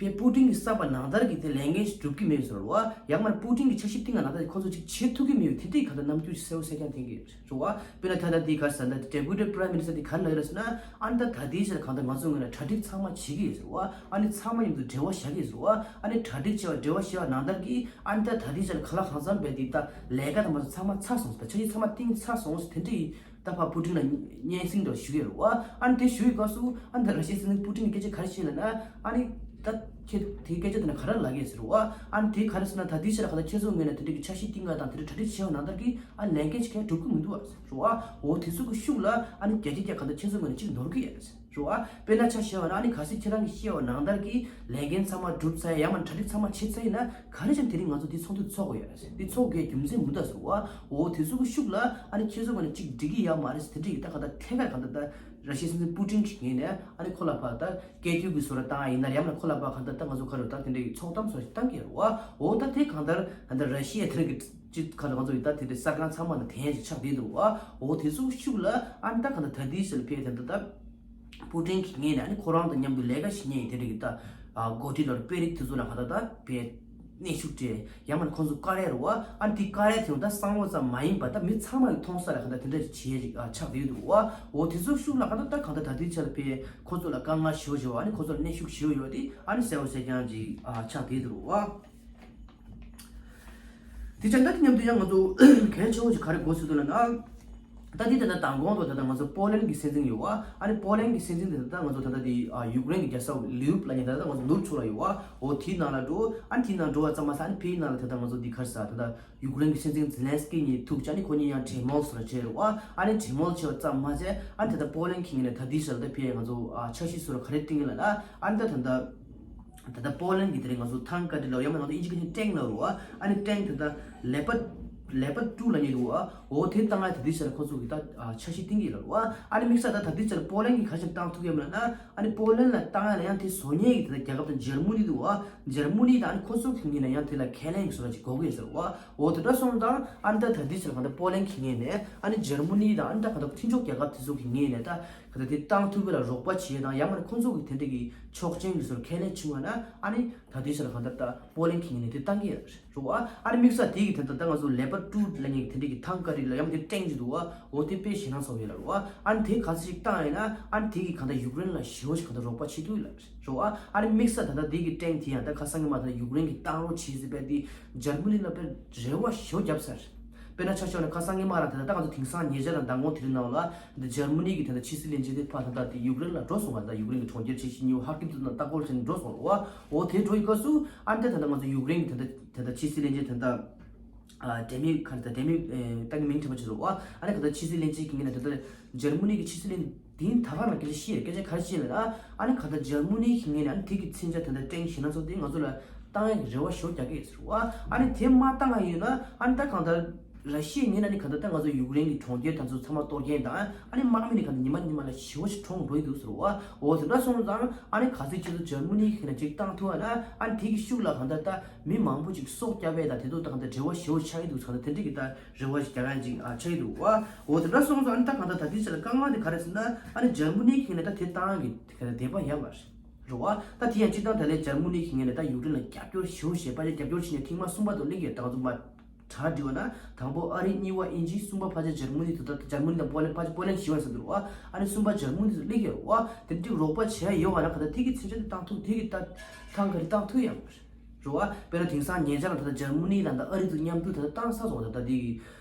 ཕར་པུ་ཏིན་གྱིས་བསགས་པ་ནང་ལྟར་གྱི་དེ་ལས་འགན་ཞིག་སྒྲུབ་ཀྱི་མེད་ཟེར་བ། ཡང་མིན་པུ་ཏིན་གྱི་འཆར་གཞི་སྟེང་ལ་ནང་ལྟར་ཁོ་ཚོ་ཅིག་བྱེད་ཐུབ་ཀྱི་མེད་པའི་དེ་འདྲའི་གང་ལྟར་རྣམ་འགྱུར་ཞིག་གསལ་པོ་གསལ་རྐྱང་བསྟན་གྱི་རེད་བ། དཔེར་ན་ད་ལྟ་དེའི་ག་རེ་ཟེར་ན་ཌེ་པུ་ཊི་པ་རའིམ་མི་ནི་སི་ཊར་དེ་ག་རེ་ལབ་ཡོད་ཟེར་ན། ཨ་ནི་ད་ད་ལྟའི་ཆར་གང་ལྟར་ང་ཚོའི་ངོས་ནས་གྲ་སྒྲིག་ཚང་མ་བྱེད་ཀྱི་ཡོད་ཟེར་བ། ཨ་ནི་ཚང་མ་མཉམ་དུ་འབྲེལ་བ་བཞག་གི་ཡོད་ཟེར་བ། ཨ་ནི་གྲ་སྒྲིག་བྱས་པ་འབྲེལ་བ་བཞག་པ་ནང་ལྟར་གྱི་ཨ་ནི་ད་ད་ལྟའི་ཆར་ག་ལ་གང་འཚམ་བས་དེ་ད་ལས་ཀ་དང་མ་ཚང་མ་ཚར་སོང་ཟེར། ད་འཆར་གཞི་ཚང་མ་བཏིང་ཚར་སོང་ཟེར་དེ་འདྲ་ཡིན། ད་ཕར་པུ་ཏིན་ལ་སྙན་སེང་འདྲ་ཞུ་གི་ཡོད་རེད་བ། ཨ་ནི་དེ་ཞུ་ཡི་སྐབས་སུ་ཨ་ནི་ད་ར་ཤི་ཡའི་སྲིད་འཛིན་པུ་ཏིན་གྱིས་སྐད་ཆ་ག་རེ་བཤད་ལབ་ན། ཨ་ནི་ད་ཁྱེད་དེ་སྐད་ཆ་དེ་ན་ག་རེ་ལབ་ཀྱི་ཡོད་ཟེར་རེད་བ། ཨ་ནི་དེ་ག་རེ་ཟེར་ན་ད་དེའི་ཕྱིར་ག་ད་ཁྱེད་ཚོའི་ངོས་ནས་དེ་འདྲ་གི་འཆར་གཞི་བཏིང་ག་དང་དེ་འདྲ་གྲ་སྒྲིག་བྱས་པ་ནང་ལྟར་གྱི་ཨ་ནི་ལས་འགན་ཞིག་གང་ཡང་སྒྲུབ་ཀྱི་མི་འདུག་བ་ཟེར་རེད་བ། འོ་དེ་ཚོ་གི་ཤུགས་ལ་ཨ་ནི་བརྒྱ་ཆ་བརྒྱ་ག་ད་ཁྱེད་ཚོའི་ངོས་ནས་གཅིག་ནོར་གྱི་ཡོད་རེད་ཟེར་རེད་བ། དཔེར་ན་ཆ་བཞག་པ་ན་ཨ་ནི་གལ་སྲིད་ཁྱེད་རང་གིས་བཤད་པ་ནང་ལྟར་གྱི་ལས་འགན་ཚང་མ་གྲུབ་ཚར་ཡ་ཡང་མིན་གྲ་སྒྲིག་ཚང་མ་བྱས་ཚར་ཡིན་ན། ག་རེ་བྱས་ནས་དེ་རིང་ང་ཚོ་འདི་ཚོགས་འདུ་ཚོགས་དགོས་ཡོད་རེད་ཟེར། འདི་ཚོགས་དགོས་རྒྱུ་མཚན་མི་འདུག་ཟེར་བ། འོ་དེ་ཚོ་གི་ཤུགས་ལ་ཨ་ནི་ཁྱེད་ཚོ་ག་ནས་གཅིག་འགྲིག་གི་ཡོད་མ་རེད་ཟེར། དེ་འདྲ་ཡིན་ད་ག་ད་ཐད་ཀར་ག་ད་ད་ར་ཤི་ཡའི་སྲིད་འཛིན་པུ་ཏིན་གྱི་ངོས་ནས་ཨ་ནི་ཁོ་ལ་ཕར་ད་སྐད་སྒྱུར་གྱི་བཟོ་འདྲ་བཏང་ཡ་ཡིན་ན་ཡང་མིན་ཁོ་ལ་ཕར་ག་ད་ད་ང་ཚོ་ག་རེ་ད་དེ་འདྲ་ཡི་ཚོགས་གཏམ་སོགས་ཤིག་བཏང་གི་ཡོད་རེད་བ། འོ་ད་དེ་གང་ལྟར་ད་ར་ཤི་ཡ་དེ་རིང་གི་ཅི་ག་ད་ང་ཚོ་ཡི་ད་དེ་འདྲ་གསར་ཁང་ཚང་མ་ནས་དེ་ཡན་ཞིག་ཆགས་བསྡད་འདུག་བ། འོ་དེ་ཚོ་གི་ཤུགས་ལ་ཨ་ནི་ད་ག་ད་ད་དེའི་ཕྱིར་ལ་ཕར་དེ་འདྲ་ད། པུ་ཏིན་གྱི་ངོས་ནས་ཨ་ནི་ཁོ་རང་དང་མཉམ་དུ་ལས་ཀ་བྱེད་མཁན་དེ་འདྲ་གི་ད་འགོ་ཁྲིད་ལ་དཔོན་རིགས་དེ་ཚོ་ལ་ག་ད་ད་བས་ གནོན་ཤུགས་སྤྲད། ཡང་མིན་ཁོང་ཚོ་བཀའ་རེ་རུ་བ། ཨ་ནི་དེ་བཀའ་རེ་དེ་ཡང་ད་གསང་བ་ཙམ་མ་ཡིན་པ་ད་མི་ཚང་མ་གི་མཐོང་ས་ལ་གང་ལྟར་དེ་འདྲ་ཞིག་བྱེད་ཡ་ཅིག་ཨ་ཆགས་བསྡད་འདུག་བ། འོ་དེ་ཚོ་ཤུགས་ལ་གང་ལྟར་ད་གང་ལྟར་ད་ལྟའི་ཆར་ཕེ་ཁོ་ཚོ་ལ་དཀའ་ངལ་ཞེ་པོ་ཞེ་པོ། ཨ་ནི་ཁོ་ཚོ་ལ་གནོན་ཤུགས་ཞེ་པོ་ཡོད་དེ་ཨ་ནི་གསལ་པོ་གསལ་རྐྱང་ཅིག་ཨ་ཆགས་བསྡད་འདུག་བ། དེ་ཆ་ད་དེ་མཉམ་དུ་ཡང་ང་ཚོ་གལ་ཆེ་བོ་ཞིག་ག་རེ་དགོས་ཚུལ་དུ་ལ་ན། ད་དེ་ད་ལྟ་མདང་དགོང་དུ་ད་ལྟ་ང་ཚོ་པོ་ལན་གྱི་སྲིད་འཛིན་ཡོད་བ། ཨ་ནི་པོ་ལན་གྱི་སྲིད་འཛིན་དེ་ད་ལྟ་ང་ཚོ་ད་ལྟ་དེ་ཨ་ཡུཀ་རེན་གྱི་རྒྱལ་ས་ལིའུབ་ལ་ཉེ་ད་ལྟ་ང་ཚོ་ནུབ་ཕྱོགས་ལ་ཡོད་བ། འོ་དེའི་ནང་ལ་འགྲོ། ཨ་ནི་དེའི་ནང་འགྲོ་བ་ཙམ་མ་ཟད། ཨ་ནི་ཕའི་ནང་ལ་ད་ལྟ་ང་ཚོ་དེ་ག་རེ་ཟ་ད་ལྟ་ཡུཀ་རེན་གྱི་སྲིད་འཛིན་ཛེ་ལན་སི་ཀི་གཉིས་ཐུག་ཅིག་ཨ་ནི་ཁོ་གཉིས་ཡང་གྲོས་མོལ་སོགས་ལ་བྱས་རེད་བ། ཨ་ནི་གྲོས་མོལ་བྱས་པ་ཙམ་མ་ཟད། ཨ་ནི་ད་ལྟ་པོ་ལན་གྱི་ངོས་ནས་ད་དེའི་ཞལ་ད་ཕའི་ང་ཚོ་ཨ་འཆར་གཞི་སོགས་ལ་ག་རེ་བཏིང་གི་ལ་ན། ཨ་ནི་ད་ད་ལྟ། ད་ལྟ་པོ་ལན་གྱི་དེ་རིང་ང་ཚོ་ཐང་ཀ་ཏི་ལ་ཡང་མིན་ང་ཚོ་ཨིན་ཇི་སྐད་ཆ་ཊེང་ལ་རུ་བ། ཨ་ནི་ཊེང་ད་ལྟ་ལེ་པར་ལེ་པར་ཊུ་ལ་ཉེ་འདུག་བ། འོ་དེ་བཏང་ཡ་ད་དེ་ཆ་ལ་ཁོ་ཚོ་གི་ད་ཨ་འཆར་གཞི་བཏིང་གི་ལ་རུ་བ། ཨ་ནི་དམིགས་བསལ་ད་ད་དེ་ཆ་ལ་པོ་ལན་གྱི་ག་ཞིག་བཏང་ཐུབ་ཡོད་མ་ན། ཨ་ནི་པོ་ལན་ལ་བཏང་ཡ་ལ་ཡང་དེ་བཟོ་མཁན་གྱི་ད་ལྟ་རྒྱལ་ཁབ་ད་འཇར་མུ་ནི་འདུག་བ། འཇར་མུ་ནི་ད་ཨ་ནི་ཁོ་ཚོ་གི་ངོས་ནས་ཡང་དེ་ལ་ཁས་ལེན་གྱི་བཟོ་འདྲ་ཅིག་དགོས་ཀྱི་ཡོད་ཟེར་བ། འོ་དེ་འདྲ་སོང་ཙང་ཨ་ནི་ད་ད་དེ་ཆ་ལ་ག་ད་པོ་ལན་གྱི་ངོས་ནས་ཨ་ནི་འཇར་མུ་ནི་ད་ཨ་ནི་ད་ག་ད་མཐུན་ཕྱོགས་རྒྱལ་ཁབ་དེ་ཚོ་གི་ངོས་ནས་ད། ག་ད་དེ་བཏང་ཐུབ་པ་ལ་རོགས་པ་བྱེད་དང་། ཡང་མིན་ཁོང་ཚོ་གི་དེ་འདྲ་གི་ཆོག་མཆན་གྱི་སོར་ཁས་ལེན་བྱུང་བ་ན། ཨ་ནི་ད་དེ་ཆ་ལ་གང་ལྟར་ད་པོ་ལན་གྱི་ངོས་ནས་དེ་བཏང་གི་ཡོད་རེད་བ། ཨ་ནི་དམིགས་བསལ་དེ་གི་དེ་ད་ད་ང་ཚོ་ལེ་པར་ཊུ་ལ་ཉེ་གི་དེ་འདྲ་གི་ཐང་ཀ་ཏི་ལ་ཡང་དེ་ཊེང་ཅིག་འདུག་བ། འོ་དེ་དཔེ་ཞེད་སྣང་ཚ་པོ་ཡོད་ལ་རུ་བ། ཨ་ནི་དེ་ག་ཚོད་ཅིག་བཏང་ཡིན་ན། ཨ་ནི་དེ་གི་གང་ལྟར་ཡུཀ་རེན་ལ་ཞེ་པོ་ཞིག་གང་ལྟར་རོགས་པ་བྱེད་ཐུབ་ཡོད་ལ་རུ་བ། ཨ་ནི་དམིགས་བསལ་ད་ད་དེ་གི་ཊེང་དེ་ཡང་ད་ཁ་སང་གི་མ་ད་ཡུཀ་རེན་གྱི་བཏང་རོགས་བྱེད་ཟེར་བས་དེ་འཇར་མུ་ནི་ལ་དཔེ་རེ་བ་ཞེ་པོ་བརྒྱབ་ཚར། དཔེར་ན་ཆ་བཞག་ན་ཁ་སང་ཉི་མ་རང་དེ་ད་ལྟ་ང་ཚོ་དེང་སང་ཉེ་ཆར་ལ་མདང་དགོང་དེ་རིང་ནང་ལ་འདི་འཇར་མ་ནི་གི་དེ་ད་ཕྱི་སྲིད་བློན་ཆེན་དེ་ཕར་ད་ལྟ་དེ་ཡུཀ་རེན་ལ་འགྲོ་སོང་བ། ད་ཡུཀ་རེན་གི་གྲོང་ཁྱེར་ཆེ་ཤོས་ཉིའུ་ཧར་ཀིབ་དེ་ད་ལྟ་སྐོར་བྱས་ནས་འགྲོ་སོང་བ། འོ་དེ་འགྲོ་ཡི་སྐབས་སུ་ཨ་འདི་ད་ལྟ་ང་ཚོ་ཡུཀ་རེན་གི་དེ་ད་དེ་ད་ཕྱི་སྲིད་བློན་ཆེན་དེ་ད་ཨ་དེ་མི་ག་རེ་ད་དེ་མི་ཨེ་ད་གི་མིང་དྲན་པ་ཅི་རེད་བ། ཨ་ནི་ག་ད་ཕྱི་སྲིད་བློན་ཆེན་གི་ངོས་ནས་དེ་ད་འཇར་མ་ནི་གི་ཕྱི་སྲིད་བློན་དེ་ད་ག་ལ་སྐད་ཆ་བཤད་སྐད་ཆ་ག་རེ་བཤད་ལ་ཨ་ནི་ག་ད་འཇར་མ་ནི་གི་ངོས་ནས་ཨ་ནི་དེ་གི་མཚོན་ཆ་དེ་ད་ཊེང་ཞེད་སྣང་ཚ་པོ་དེ་ང་ཚོ་ལ་བཏང་ཡག་གི་རེ་བ་ཞེ་པོ་རྒྱག་གི་ཡོད་ཟེར་བ། ཨ་ནི་དེ་མ་བཏང་ཡ་ཡོད་ན་ཨ་ནི་ད་གང་ལྟར་ར་ཤི་ཡའི་ངོས་ནས་ནི་གང་ལྟར་ད་ང་ཚོ་ཡུཀ་རེན་གྱི་གྲོང་ཁྱེར་དེ་ཚོ་ཚང་མ་གཏོར་སྐྱོན་དང་། ཨ་ནི་དམག་མི་ནི་གང་ལྟར་ཉི་མ་ཉི་མ་ལ་ཞེ་པོ་ཞིག་གྲོངས་འགྲོ་ཡི་འདུག་ཟེར་བ། འོ་དེ་འདྲ་སོང་ཙང་ཨ་ནི་གལ་སྲིད་ཁྱེད་ཚོ་འཇར་མ་ནི་གི་ནས་ཅིག་བཏང་ཐུབ་པ་ན་ཨ་ནི་དེ་གི་ཤུགས་ལ་གང་ལྟར་ད་མི་མང་པོ་ཅིག་སྲོག་སྐྱབས་པ་དང་དེ་ཚོ་ད་གང་ལྟར་འབྲེལ་བ་ཞེ་པོ་ཆགས་ཀྱི་འདུག་ཟེར། ད་དེ་འདྲ་གི་ད་རེ་བ་ཞིག་རྒྱག་ཡ་ཅིག་ཨ་ཆགས་ཀྱི་འདུག་བ། འོ་དེ་འདྲ་སོང་ཙང་ཨ་ནི་ད་གང་ལྟར་ད་དེ་ཚོ་ལ་དཀའ་ངལ་དེ་ག་རེ་ཟེར་ན། ཨ་ནི་འཇར་མ་ནི་གི་ནས་ད་དེ་བཏང་གི་དེ་ག་ལ་བདེན་པ་ཡོད་མ་རེད། རེད་བ། ད་དེ་ཡང་སྤྱིར་བཏང་ད་ལས་འཇར་མ་ནི་གི་ངོས་ནས་ད་ཡུཀ་རེན་ལ་རྒྱབ་སྐྱོར་ཞེ་པོ་བྱས། ཕལ་ཆེར་རྒྱབ་སྐྱོར་བྱས་ནས་ཐེངས་མ་གསུམ་པ་དུ་སླེབས་ཡོད། ད་ང་ཚོ་མ་གྲ་འགྲིག་པ་ན་དང་པོ་ཨ་རི། གཉིས་པ་དབྱིན་ཇི། གསུམ་པ་ཕལ་ཆེར་འཇར་མ་ནི་དུ། ད་འཇར་མ་ནི་དང་པོ་ལན་ཕལ་ཆེར་པོ་ལན་བཞི་པ་ཟེར་འདུག་རེད་བ། ཨ་ནི་གསུམ་པ་འཇར་མ་ནི་དུ་སླེབས་ཡོད་རེད་བ། དེ་འདྲའི་རོགས་པ་བྱས་ཡོད་པ་ན་ག་ད་དེ་གི་མཚོན་ཆ་དེ་བཏང་ཐུབ། དེ་གི་ད་ཐང་ག་རེ་བཏང་ཐུབ་ཡོད་མ་རེད། རེད་བ། དཔེར་ན་དེང་སང་ཉེ་ཆར་ལ་ད་ལྟ་འཇར་མ་ནི་དང་ད་ཨ་རི་དུ་མཉམ་དུ་ད་ལྟ་བཏང་ཚར་སོང་། ད་ལྟ་དེ་གི་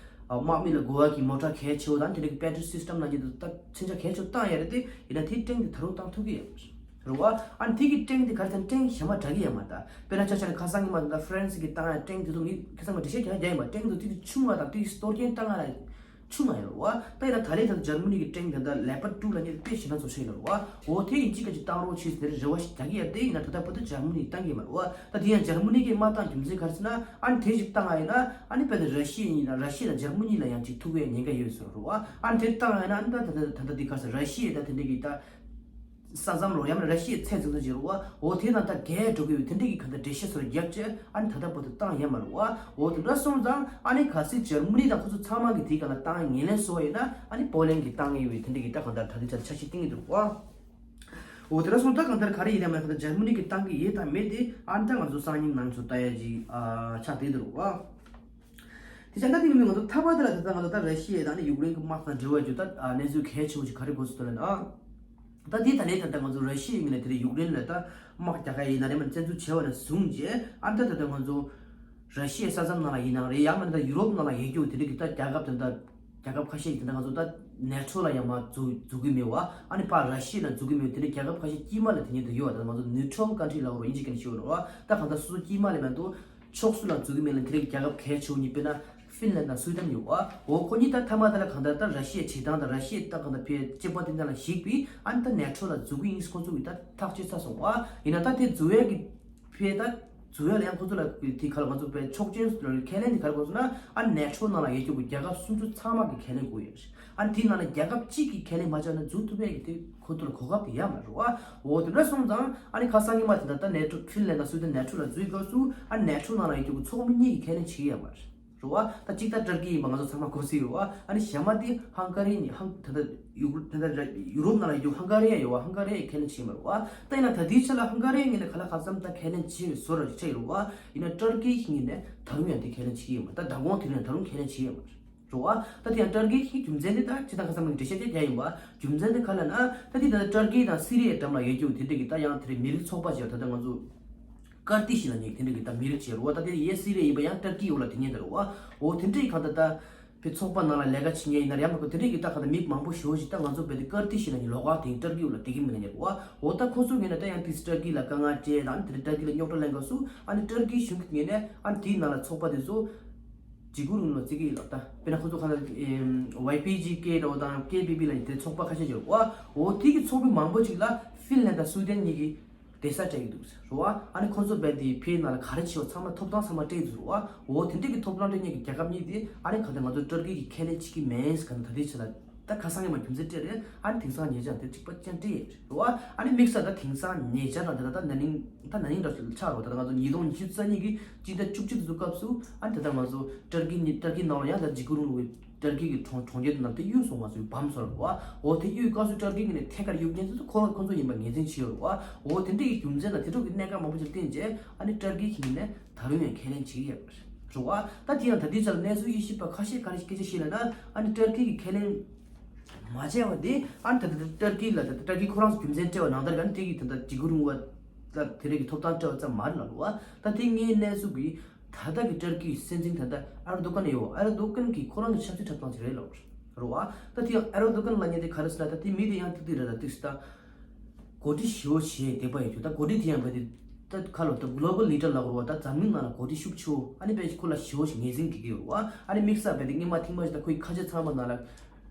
ཨ་དམག་མི་ལ་གོ་བ་གི་མོ་ཊ་གལ་ཆེ་བོ་དང་དེ་འདྲ་གི་པེ་ཊི་རི་ཡཊ་སིས་ཊམ་ནང་གི་ད་ལྟ་མཚོན་ཆ་གལ་ཆེ་བོ་བཏང་ཡོད་རེད་དེ། ཡིན་ན་དེའི་ཊེང་དེ་ད་རུང་བཏང་ཐུབ་ཀྱི་ཡོད་མ་རེད། རེད་བ། ཨ་ནི་དེ་གི་ཊེང་དེ་ག་རེ་ད་ཊེང་གཞན་པ་འདྲ་གི་ཡོད་མ་རེད། ད་དཔེར་ན་ཆ་བཞག་ན་ཁ་སང་ཉི་མ་ད་ལྟ་ཧྥ་རན་སི་གི་བཏང་ཡ་ཊེང་དེ་ཚོ་ངས་ཁ་སང་མ་འགྲེལ་བཤད་རྒྱག་རྒྱག་ཡིན་པ། ཊེང་དེ་ཚོ་དེ་ཆུང་བ་དང་དེ་གི་གཏོར་སྐྱོན་བཏང་ཡ་ལ་ཆུང་བ་ཡོད་རེད་བ། ད་ཡིན་ན་ད་ལས་ད་འཇར་མ་ནི་གི་ཊེང་དེ་ད་ལེ་པར་ཊུ་ལ་ཉེ་དཔེ་ཞེད་སྣང་ཚ་པོ་ཞིག་ཡོད་རེད་བ། འོ་དེ་ཡིན་གཅིག་ག་གཅིག་བཏང་རོགས་བྱེད་ཟེར་རེ་བ་ཞིག་རྒྱག་གི་ཡོད་རེད་དེ། ཡིན་ན་ད་ལྟ་བར་དུ་འཇར་མ་ནི་གིས་བཏང་གི་མ་རེད་བ། ད་དེ་ཡང་འཇར་མ་ནི་གིས་མ་བཏང་རྒྱུ་མཚན་ག་རེ་ཟེར་ན། ཨ་ནི་དེ་ཞིག་བཏང་བ་ཡིན་ན་ཨ་ནི་དཔེ་ད་ར་ཤི་ཡ་ཡིན་ན་ར་ཤི་ཡ་དང་འཇར་མ་ནི་ལ་ཡང་ཅིག་ཐུག་པའི་ཉེན་ཁ་ཡོད་ཟེར་རེད་བ། ཨ་ནི་དེ་བཏང་བ་ཡིན་ན་ཨ་ནི་ད་ད་ད་ད་ད་དེ་ག་རེ་ཟེར། ར་ཤི་ཡ་ད་དེ་འདྲ་གི་ད། ས་མཚམས་རོ་ཡང་ན་ར་ཤི་ཡའི་ཚད་འཛིན་ས་བྱེད་རོ་བ། འོ་དེ་ནང་ད་རྒྱལ་འགྲོ་གི་ཡོད། དེ་འདྲ་གི་ག་འདྲ་འགྲེལ་བཤད་སོགས་རྒྱབ་བྱས། ཨ་ནི་ད་ལྟ་བར་དུ་བཏང་ཡོད་མ་རེད་བ། འོ་དེ་འདྲ་སོང་ཙང་ཨ་ནི་གལ་སྲིད་འཇར་མ་ནི་དང་ཁོ་ཚོ་ཚང་མ་གི་དེའི་སྒང་ལ་བཏང་ངེས་ལེན་བཟོ་བ་ཡིན་ན། ཨ་ནི་པོ་ལན་གྱིས་བཏང་ངེས་ཡོད། དེ་འདྲ་གི་ད་ག་འདྲ་ད་ལྟའི་ཆར་འཆར་གཞི་བཏིང་གི་འདུག་བ། འོ་དེ་འདྲ་སོང་ད་གང་ལྟར་ག་རེ་ཡིན་ན་མ་ད་འཇར་མ་ནི་གིས་བཏང་གི་ཡོད་དང་མེད་དེ་ཨ་ནི་ད་ང་ཚོ་སང་ཉིན་ནང་ཚོ་ལྟ་ཡ་ཅིག་ཨ་ཆགས་བསྡད་འདུག་བ། དེ་ཆ་ད་དེ་མིན་ང་ཚོ་ཐ་མ་དེ་ལ་ད་ལྟ་ང་ཚོ་ད་ར་ཤི་ཡ་དང་ནི་ཡུཀ་རེན་གྱི་དམག་དང་འབྲེལ་བ་རྒྱུ་ད་གནས་ཚུལ་གལ་ཆེ་བོ་ཞིག་ག་རེ་དགོས་སུ་ཐོན་ལ་ན། ད་དེ་ད་ལས་ད་ལྟ་ང་ཚོ་ར་ཤི་ཡའི་ངོས་ནས་དེ་རིང་ཡུཀ་རེན་ལ་ད་དམག་རྒྱག་ག་ཡིན་ན་རེད་མ་བཙན་འཛུལ་བྱས་པ་ནས་བཟུང་རྗེས་ཨ་ད་ད་ལྟ་ང་ཚོ་ར་ཤི་ཡའི་ས་མཚམས་ནང་ལ་ཡིན་ནའང་རེད། ཡང་མིན་ད་ཡུ་རོབ་ནང་ལ་ཡོད་རྒྱུ་དེ་འདྲ་གི་ད་རྒྱལ་ཁབ་དེ་འདྲ་རྒྱལ་ཁབ་ཁ་ཤས་ཀྱིས་དེ་འདྲ་ང་ཚོ་ད་ནེ་ཊོ་ལ་ཡང་མ་འཛུལ་འཛུལ་གི་མེད་བ། ཨ་ནི་ཕར་ར་ཤི་ཡ་ལ་འཛུལ་གི་མེད། དེ་འདྲ་རྒྱལ་ཁབ་ཁ་ཤས་དཀྱིལ་མ་ལ་དེ་ཉིད་དུ་ཡོད་བ། ད་ང་ཚོ་ནིའུ་ཊོལ་ཀན་ཊི་རི་ལབ་རོ་ཨིན་ཇི་སྐད་ནས་ཤོད་རོ་བ། ད་གང་ལྟར་སོ་སོ་དཀྱིལ་མ་ལ་མེད་དུ། ཕྱོགས་སུ་ལ་འཛུལ་གྱི་མེད་ལ་དེ་རིང་རྒྱལ་ཁབ་གལ་ཆེ་བོ་གཉིས་དཔེར་ན་ཧྥིན་ལན་དང་སུའི་ཏན་ཡོད་བ། འོ་ཁོ་གཉིས་ད་ཐ་མ་ད་ལ་གང་ལྟར་ད་ར་ཤི་ཡའི་བྱེད་སྟངས་དང་ར་ཤི་ཡའི་ད་གང་ལྟར་ཕའི་སྤྱི་པ་དེ་འདྲ་ལ་གཞིགས་པའི་ཨ་ནི་ད་ནེ་ཊོ་ལ་འཛུལ་གྱི་ཡིན་ཁོ་ཚོ་གིས་ད་ཐག་གཅོད་ཚར་སོང་བ། ཡིན་ན་ད་དེ་འཛུལ་ཡ་གི་ཕའི་ད་འཛུལ་ཡ་ལ་ཡང་ཁོ་ཚོ་ལ་དེ་ག་ལ་ང་ཚོ་པའི་ཆོག་མཆན་ཁས་ལེན་དེ་ག་རེ་དགོས་སོང་ན་ཨ་ནི་ནེ་ཊོ་ནང་ལ་ཡོད་རྒྱུ་གི་རྒྱལ་ཁབ་སུམ་ཅུ་ཚང་མ་གི་ཁས་ལེན་དགོས་ཡོད་རེད། ཨ་ནི་དེའི་ནང་ལ་རྒྱལ་ཁབ་གཅིག་གིས་ཁས་ལེན་མ་བྱས་ན་འཛུལ་ཐུབ་ཡ་གི་དེ་ཁོ་ཚོ་ལ་གོ་སྐབས་དེ་ཡང་མ་རེད་བ། འོ་དེ་འདྲ་སོང་ཙང་ཨ་ནི་ཁ་སང་ཉི་མ་དེ་འདྲ་ད་ནེ་ཊོ་ཧྥིན་ལན་དང་སུའི་ཏན་ནེ་ཊོ་ལ་འཛུལ་དགོས་སུ་ཨ་ནི་ནེ་ཊོ་ནང་ལ་ཡོད་རྒྱུ་གི་ཚོགས་མི་གཉིས་ཀྱིས་ཁས་ལེན་བྱེད་ཀྱི་ཡོད་མ་རེད། རེད་བ། ད་གཅིག་ད་ཏར་ཀི་ཡིན་པ་ང་ཚོ་ཚང་མ་གོ་སྲིད་ཡོད་བ། ཨ་ནི་གཞན་མ་དེ་ཧང་ག་རི་ནི་ཧང་ད་ད་ཡུ་ད་ད་ཡུ་རོབ་ནང་ལ་ཡོད་ཧང་ག་རི་ཡ་ཡོད་བ། ཧང་ག་རི་ཡ་ཁས་ལེན་བྱེད་མ་རེད་བ། ད་ཡིན་ན་ད་དེའི་ཆ་ལ་ཧང་ག་རི་ཡ་ངོས་ནས་ག་ལ་ག་ཙམ་ད་ཁས་ལེན་བྱེད་པའི་བཟོ་འདྲ་ཅིག་ཆགས་ཡོད་རེད་བ། ཡིན་ན་ཏར་ཀི་ངོས་ནས་ད་རུང་ཡང་དེ་ཁས་ལེན་བྱེད་ཀྱི་ཡོད་མ་རེད། ད་མདང་དགོང་དེ་རིང་ད་རུང་ཁས་ལེན་བྱེད་ཀྱི་ཡོད་མ་རེད། རེད་བ། ད་དེ་ཡང་ཏར་ཀི་ཡི་རྒྱུ་མཚན་དེ་ད་ཇི་ལྟར་ཁ་སང་མ་འགྲེལ་བཤད་བརྒྱབ་ཡིན་པ། རྒྱུ་མཚན་དེ་ག་ལ་ན་ད་དེ་ད་ཏར་ཀི་དང་སི་རི་ཡའི་འགྲམ་ལ་ཡོད་རྒྱུ་དེ་འདྲ་གི་ད་ཡང་དེ་རིང་མི་རིགས་ཚོགས་པ་ཅིག་ད་ལྟ་ང་ཚོ་ཀར་ཏི་ཤི་ལབ་མཁན་དེ་འདྲ་གི་ད་མི་རིགས་ཅིག་རེད་བ། ད་དེ་ཡེ་སི་རི་ཡ་ཡིན་པ་ཡང་ཏར་ཀི་འོག་ལ་དེ་ཉིད་དེ་རེད་བ། འོ་དེ་འདྲ་གི་གང་ལྟར་ད་བའི་ཚོགས་པ་ནང་ལ་ལས་ཀ་བྱེད་མཁན་ཡིན་ན་རེད་ཡང་མ་གོ་དེ་འདྲ་གི་ད་གང་ལྟར་མི་མང་པོ་ཞེ་པོ་ཅིག་ད་ང་ཚོ་བལ་དེ་ཀར་ཏི་ཤི་ལབ་མཁན་ལོགས་ཀ་དེ་ཏར་ཀི་འོག་ལ་བསྡད་ཀྱི་མིན་ན་ཉེར་བ། འོ་ད་ཁོ་ཚོ་ངོས་ནས་ད་ཡང་དེ་ཏར་ཀི་ལ་དཀའ་ངལ་སྤྲད་དང་དེ་ཏར་ཀི་ལ་རྙོག་དྲ་ལེན་སྐབས་སུ་ཨ་ནི་ཏར་ཀི་གཞུང་གི་ངོས་ནས་ཨ་ནི་དེའི་ནང་ལ་ཚོགས་པ་དེ་ཚོ་འཇིགས་སྐུལ་རིང་ལུགས་བརྩི་གི་ཡོད་ལ། ད་དཔེར་ན་ཁོ་ཚོ་གང་ལ་ཝའི་པི་ཇི་ཀེ་འདྲ་བོ་དང་ཀེ་བི་བི་ལབ་མཁན་དེ་ཚོགས་པ་ཁ་ཤས་ཅིག་ཡོད་རེད་བ། འོ་དེ་གི་ཚོགས་མི་མང་པོ་ཅིག་ལ་ཧྥིན་ལན་དང་སུའུ་ཏན་གཉིས་ཀྱིས་བསྡད་ས་སྤྲད་ཀྱི་འདུག་ཟེར་བ། ཨ་ནི་ཁོ་ཚོ་རྦད་དེ་ཕའི་ནང་ལ་ག་རེ་བྱེད་པ་ཚང་མ་ཐོབ་ཐང་ཚང་མ་སྤྲད་ཀྱི་འདུག་ཟེར་བ། འོ་དེ་འདྲ་གི་ཐོབ་ཐང་སྤྲད་མཁན་གྱི་རྒྱལ་ཁབ་གཉིས་དེ་ཨ་ནི་ག་ད་ང་ཚོ་ཏུར་ཀི་གིས་ཁས་ལེན་བྱེད་ཀྱི་མེད་ཟེར་ག་ད་དེའི་ཆ་ལ་ད་ཁ་སང་ཉི་མ་རྒྱུ་མཚན་སྤྲད་རེད། ཨ་ནི་དེང་སང་ཉེ་ཆར་དེ་གཅིག་པ་ཅང་སྤྲད་ཡོད་རེད་བ། ཨ་ནི་དམིགས་བསལ་ད་དེང་སང་ཉེ་ཆར་ན་དེ་ད་ད་ན་ནིང་ད་ན་ནིང་འདྲ་ཆགས་རེད་བ། ད་ད་ང་ཚོ་ཉིས་སྟོང་ཉི་ཤུ་རྩ་གཉིས་ཀྱི་སྤྱི་ཟླ་བཅུ་གཅིག་ཚོ་སྐབས་སུ་ཨ་ནི་དེ་ད་ང་ཚོ་ཏུར་ཀི་ནི་ཏུར་ཀི་ནང་ལ་ཡང་ད་འཇིགས་སྐུལ་རིང་ལུགས་ཀྱི་ཏུར་ཀི་གི་གྲོང་གྲོང་ཁྱེར་དེ་ནང་དེ་གཡུག་སོང་བ་ཚོའི་བམ་སོར་བ། འོ་དེ་གཡུག་སྐབས་སུ་ཏུར་ཀི་གི་ནས་ཐད་ཀར་གཡུག་མཁན་ཚོ་ཁོ་ཁོ་ཚོ་ཡིན་པ་ངེས་ཅན་ཆེ་ཡོད་རེད་བ། འོ་དེ་འདྲ་གི་རྒྱུ་མཚན་དང་དེ་འདྲ་གི་གནད་འགག་མང་པོ་ཞིག་བརྟེན་རྗེས་ཨ་ནི་ཏུར་ཀི་གི་ནས་ད་རུང་ཡང་ཁས་ལེན་བྱེད་ཀྱི་ཡོད་རེད་བ། ད་དེ་ཡང་ད་ལྟའི་ཆར་གནས་ཚུལ་དབྱེ་ཞིབ་པ་ཁ་ཤས་ག་རེ་སྐད་ཆ་བཤད་ལབ་ན་ཨ་ནི་ཏུར་ཀི་གི་ཁས་ལེན་མ་བྱས་པ་དེ་ཨ་ནི་ད་ལྟ་ཏུར་ཀི་ལ་ད་ལྟ་ཏུར་ཀི་ཁོ་རང་ཚོ་རྒྱུ་མཚན་སྤྲད་པ་ནང་ལྟར་ག་ནི་དེ་གི་ད་ལྟ་འཇིགས་སྐུལ་རིང་ལུགས་པ་ད་དེ་རིགས་ཀྱི་ཐོབ་ཐང་སྤྲད་པ་ཙམ་མ་རེད་ལབ་རེད་བ། ད་དེ་ངའི་གནས་ཚུལ་གི་ད་ལྟ་གི་ཏུར་ཀིའི་སྲིད་འཛིན་ད་ལྟ་ཨེར་དོ་གན་ཡོད། ཨེར་དོ་གན་གྱིས་ཁོ་རང་གི་ཆབ་སྲིད་འཁྲབ་སྟངས་ཅིག་རེད་ལབ་རེད་བ། ད་དེ་ཡང་ཨེར་དོ་གན་ལབ་མཁན་དེ་ག་རེ་ཟེར་ན་ད་དེ་མི་དེ་ཡང་ཏིག་ཏིག་རེད། ད་ཏིག་ཏིག་ད་གོ་སྒྲིག་ཞེ་པོ་བྱས་བསྡད་པ་ཡོད་རྒྱུ། ད་གོ་སྒྲིག་དེ་ཡང་བས་དེ་ད་ཁ་ལོ་ད་གོ་ལོ་བལ་ལི་ཌར་ལབ་རེད་བ། ད་འཛམ་གླིང་ནང་ལ་གོ་སྒྲིག་ཤུགས་ཆེ་བོ་ཨ་ནི་བས་ཁོ་ལ་ཞེ་པོ་ཞིག་ངོས་འཛིན་བྱེད་ཀྱི་ཡོད་བ། ཨ་ནི་དམིགས་བསལ་བས་དེ་སྔོན་མ་ཐེངས་མ་ཞིག་ད་ཁོའི་ཁ་ཆེ་ཚང་མ་ནང་ལ་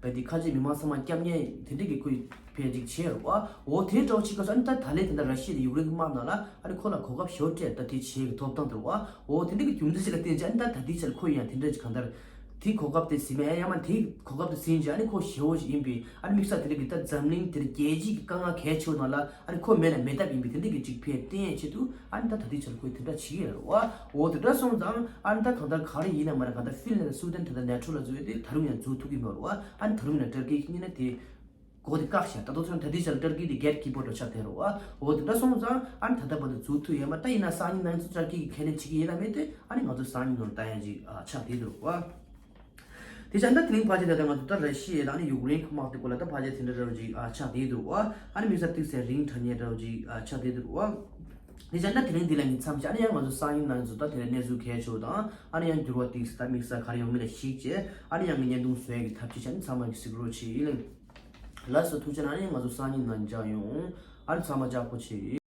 བས་དེ་ཁ་ཆེ་མི་མང་ཚང་མ་སྐྱབས་ཉེས་དེ་འདྲ་གི་ཁོས་ཕལ་ཅིག་བྱས་རེད་བ། འོ་དེ་འདྲ་བོ་ཅིག་སྐབས་སུ་ཨ་ནི་ད་ད་ལན་དེ་འདྲ་ར་ཤི་ཡ་དང་ཡུཀ་རེན་གྱི་དམག་ནང་ལ་ཨ་ནི་ཁོ་ལ་གོ་སྐབས་ཞེ་པོ་སྤྲད། ད་དེ་བྱེད་ཀྱི་ཐོབ་ཐང་དེ་རེད་བ། འོ་དེ་འདྲ་གི་རྒྱུ་མཚན་ཞིག་ལ་བརྟེན་བྱས་ཨ་ནི་ད་ད་ལྟའི་ཆར་ཁོ་ཡང་དེ་འདྲ་ཅིག་གང་ལྟར་དེ་གོ་སྐབས་དེ་ཟིན་མེད། ཡང་མ་དེ་གོ་སྐབས་དེ་ཟིན་བྱས་ཨ་ནི་ཁོ་ཞེ་པོ་ཞིག་ཡིན་པས་ཨ་ནི་དམིགས་བསལ་དེ་འདྲ་གི་ད་འཛམ་གླིང་དེར་རྒྱལ་སྤྱིའི་གི་དཀའ་ངལ་གལ་ཆེ་བ་ནང་ལ་ཨ་ནི་ཁོ་མེད་ན་མེད་ཐབས་ཡིན་པས་དེ་འདྲ་གི་ཅིག་ཕན་བསྟན་ཡས་ཆེད་དུ་ཨ་ནི་ད་ད་ལྟའི་ཆར་ཁོས་དེ་འདྲ་བྱེད་ཀྱི་ཡོད་རེད་བ། འོ་དེ་འདྲ་སོང་ཙང་ཨ་ནི་ད་གང་ལྟར་ག་རེ་ཡིན་ན་མ་རེད། གང་ལྟར་ཧྥིན་ལན་དང་སུའུ་ཏན་དེ་ད་ནེ་ཊོ་ལ་འཛུལ་ཡས་དེ་ད་རུང་ཡང་འཛུལ་ཐུབ་ཀྱི་མ་རེད་བ། ཨ་ནི་ད་རུང་ཡང་ཏུར་ཀི་གཉིས་ནས་དེ་གོ་དེ་བཀག་ཤག་ད་དུང་ཚོད་ད་ལྟའི་ཆར་ཏུར་ཀི་དེ་གེ་ཊི་ཀི་པར་འདྲ་ཆགས་བསྡད་རེད་བ། འོ་དེ་འདྲ་སོང་ཙང་ཨ་ནི་ད་ལྟ་བར་དུ་འཛུལ་ཐུབ་ཡོད་མ་རེད། ད་ཡིན་ན་སང་ཉིན་གནངས་ཚེ་ཏུར་ཀི་གིས་ཁས་ལེན་བྱེད་ཀྱི་ཡིན་ན་མེད་དེ་ཨ་ནི་ང་ཚོ་སང་ཉིན་ནང་ལ་ལྟ་ཡ་ཅིག་ཨ་ཆགས་བསྡད་འདུག་བ། དེ་བྱས་ད་དེ་རིང་ཕལ་ཆེར་ད་ལྟ་ང་ཚོ་ད་ར་ཤི་ཡ་དང་ཨ་ནི་ཡུཀ་རེན་གྱི་དམག་དེ་སྐོར་ལ་ད་ཕལ་ཆེར་དེ་འདྲ་འདྲ་བོ་ཅིག་ཨ་ཆགས་བསྡད་འདུག་བ། ཨ་ནི་དམིགས་བསལ་ཏོག་ཙམ་རིང་དྲགས་ཉེ་འདྲ་བོ་ཅིག་ཨ་ཆགས་བསྡད་འདུག་བ། དེ་བྱས་ད་དེ་རིང་འདི་ལ་ངས་མཚམས་བཞག་ཨ་ནི་ཡང་ང་ཚོ་སང་ཉིན་གནངས་ཚེ་ད་དེ་ལ་གནས་ཚུལ་གལ་ཆེ་བ་དང་ཨ་ནི་ཡང་འགྱུར་བ་ཏོག་ཙམ་ད་དམིགས་བསལ་ག་རེ་ཡོང་མིན་ལ་གཞིགས་བྱས་ཨ་ནི་ཡང་ངས་བརྙན་ཐུང་བཟོ་ཡ་གི་ཐབས་ཇུས་བྱས་ཨ་ནི་ཚང་མ་གིས་གཟིགས་རོགས་བྱེད། ཡིན་ལགས་སོ། ཐུགས་རྗེ་གནང་། ཨ་ནི་ང་ཚོ་སང་ཉིན་ནང་མཇལ་ཡོང་། ཨ་ནི་ཚང་མ་ལྕགས་པོ་བྱེད།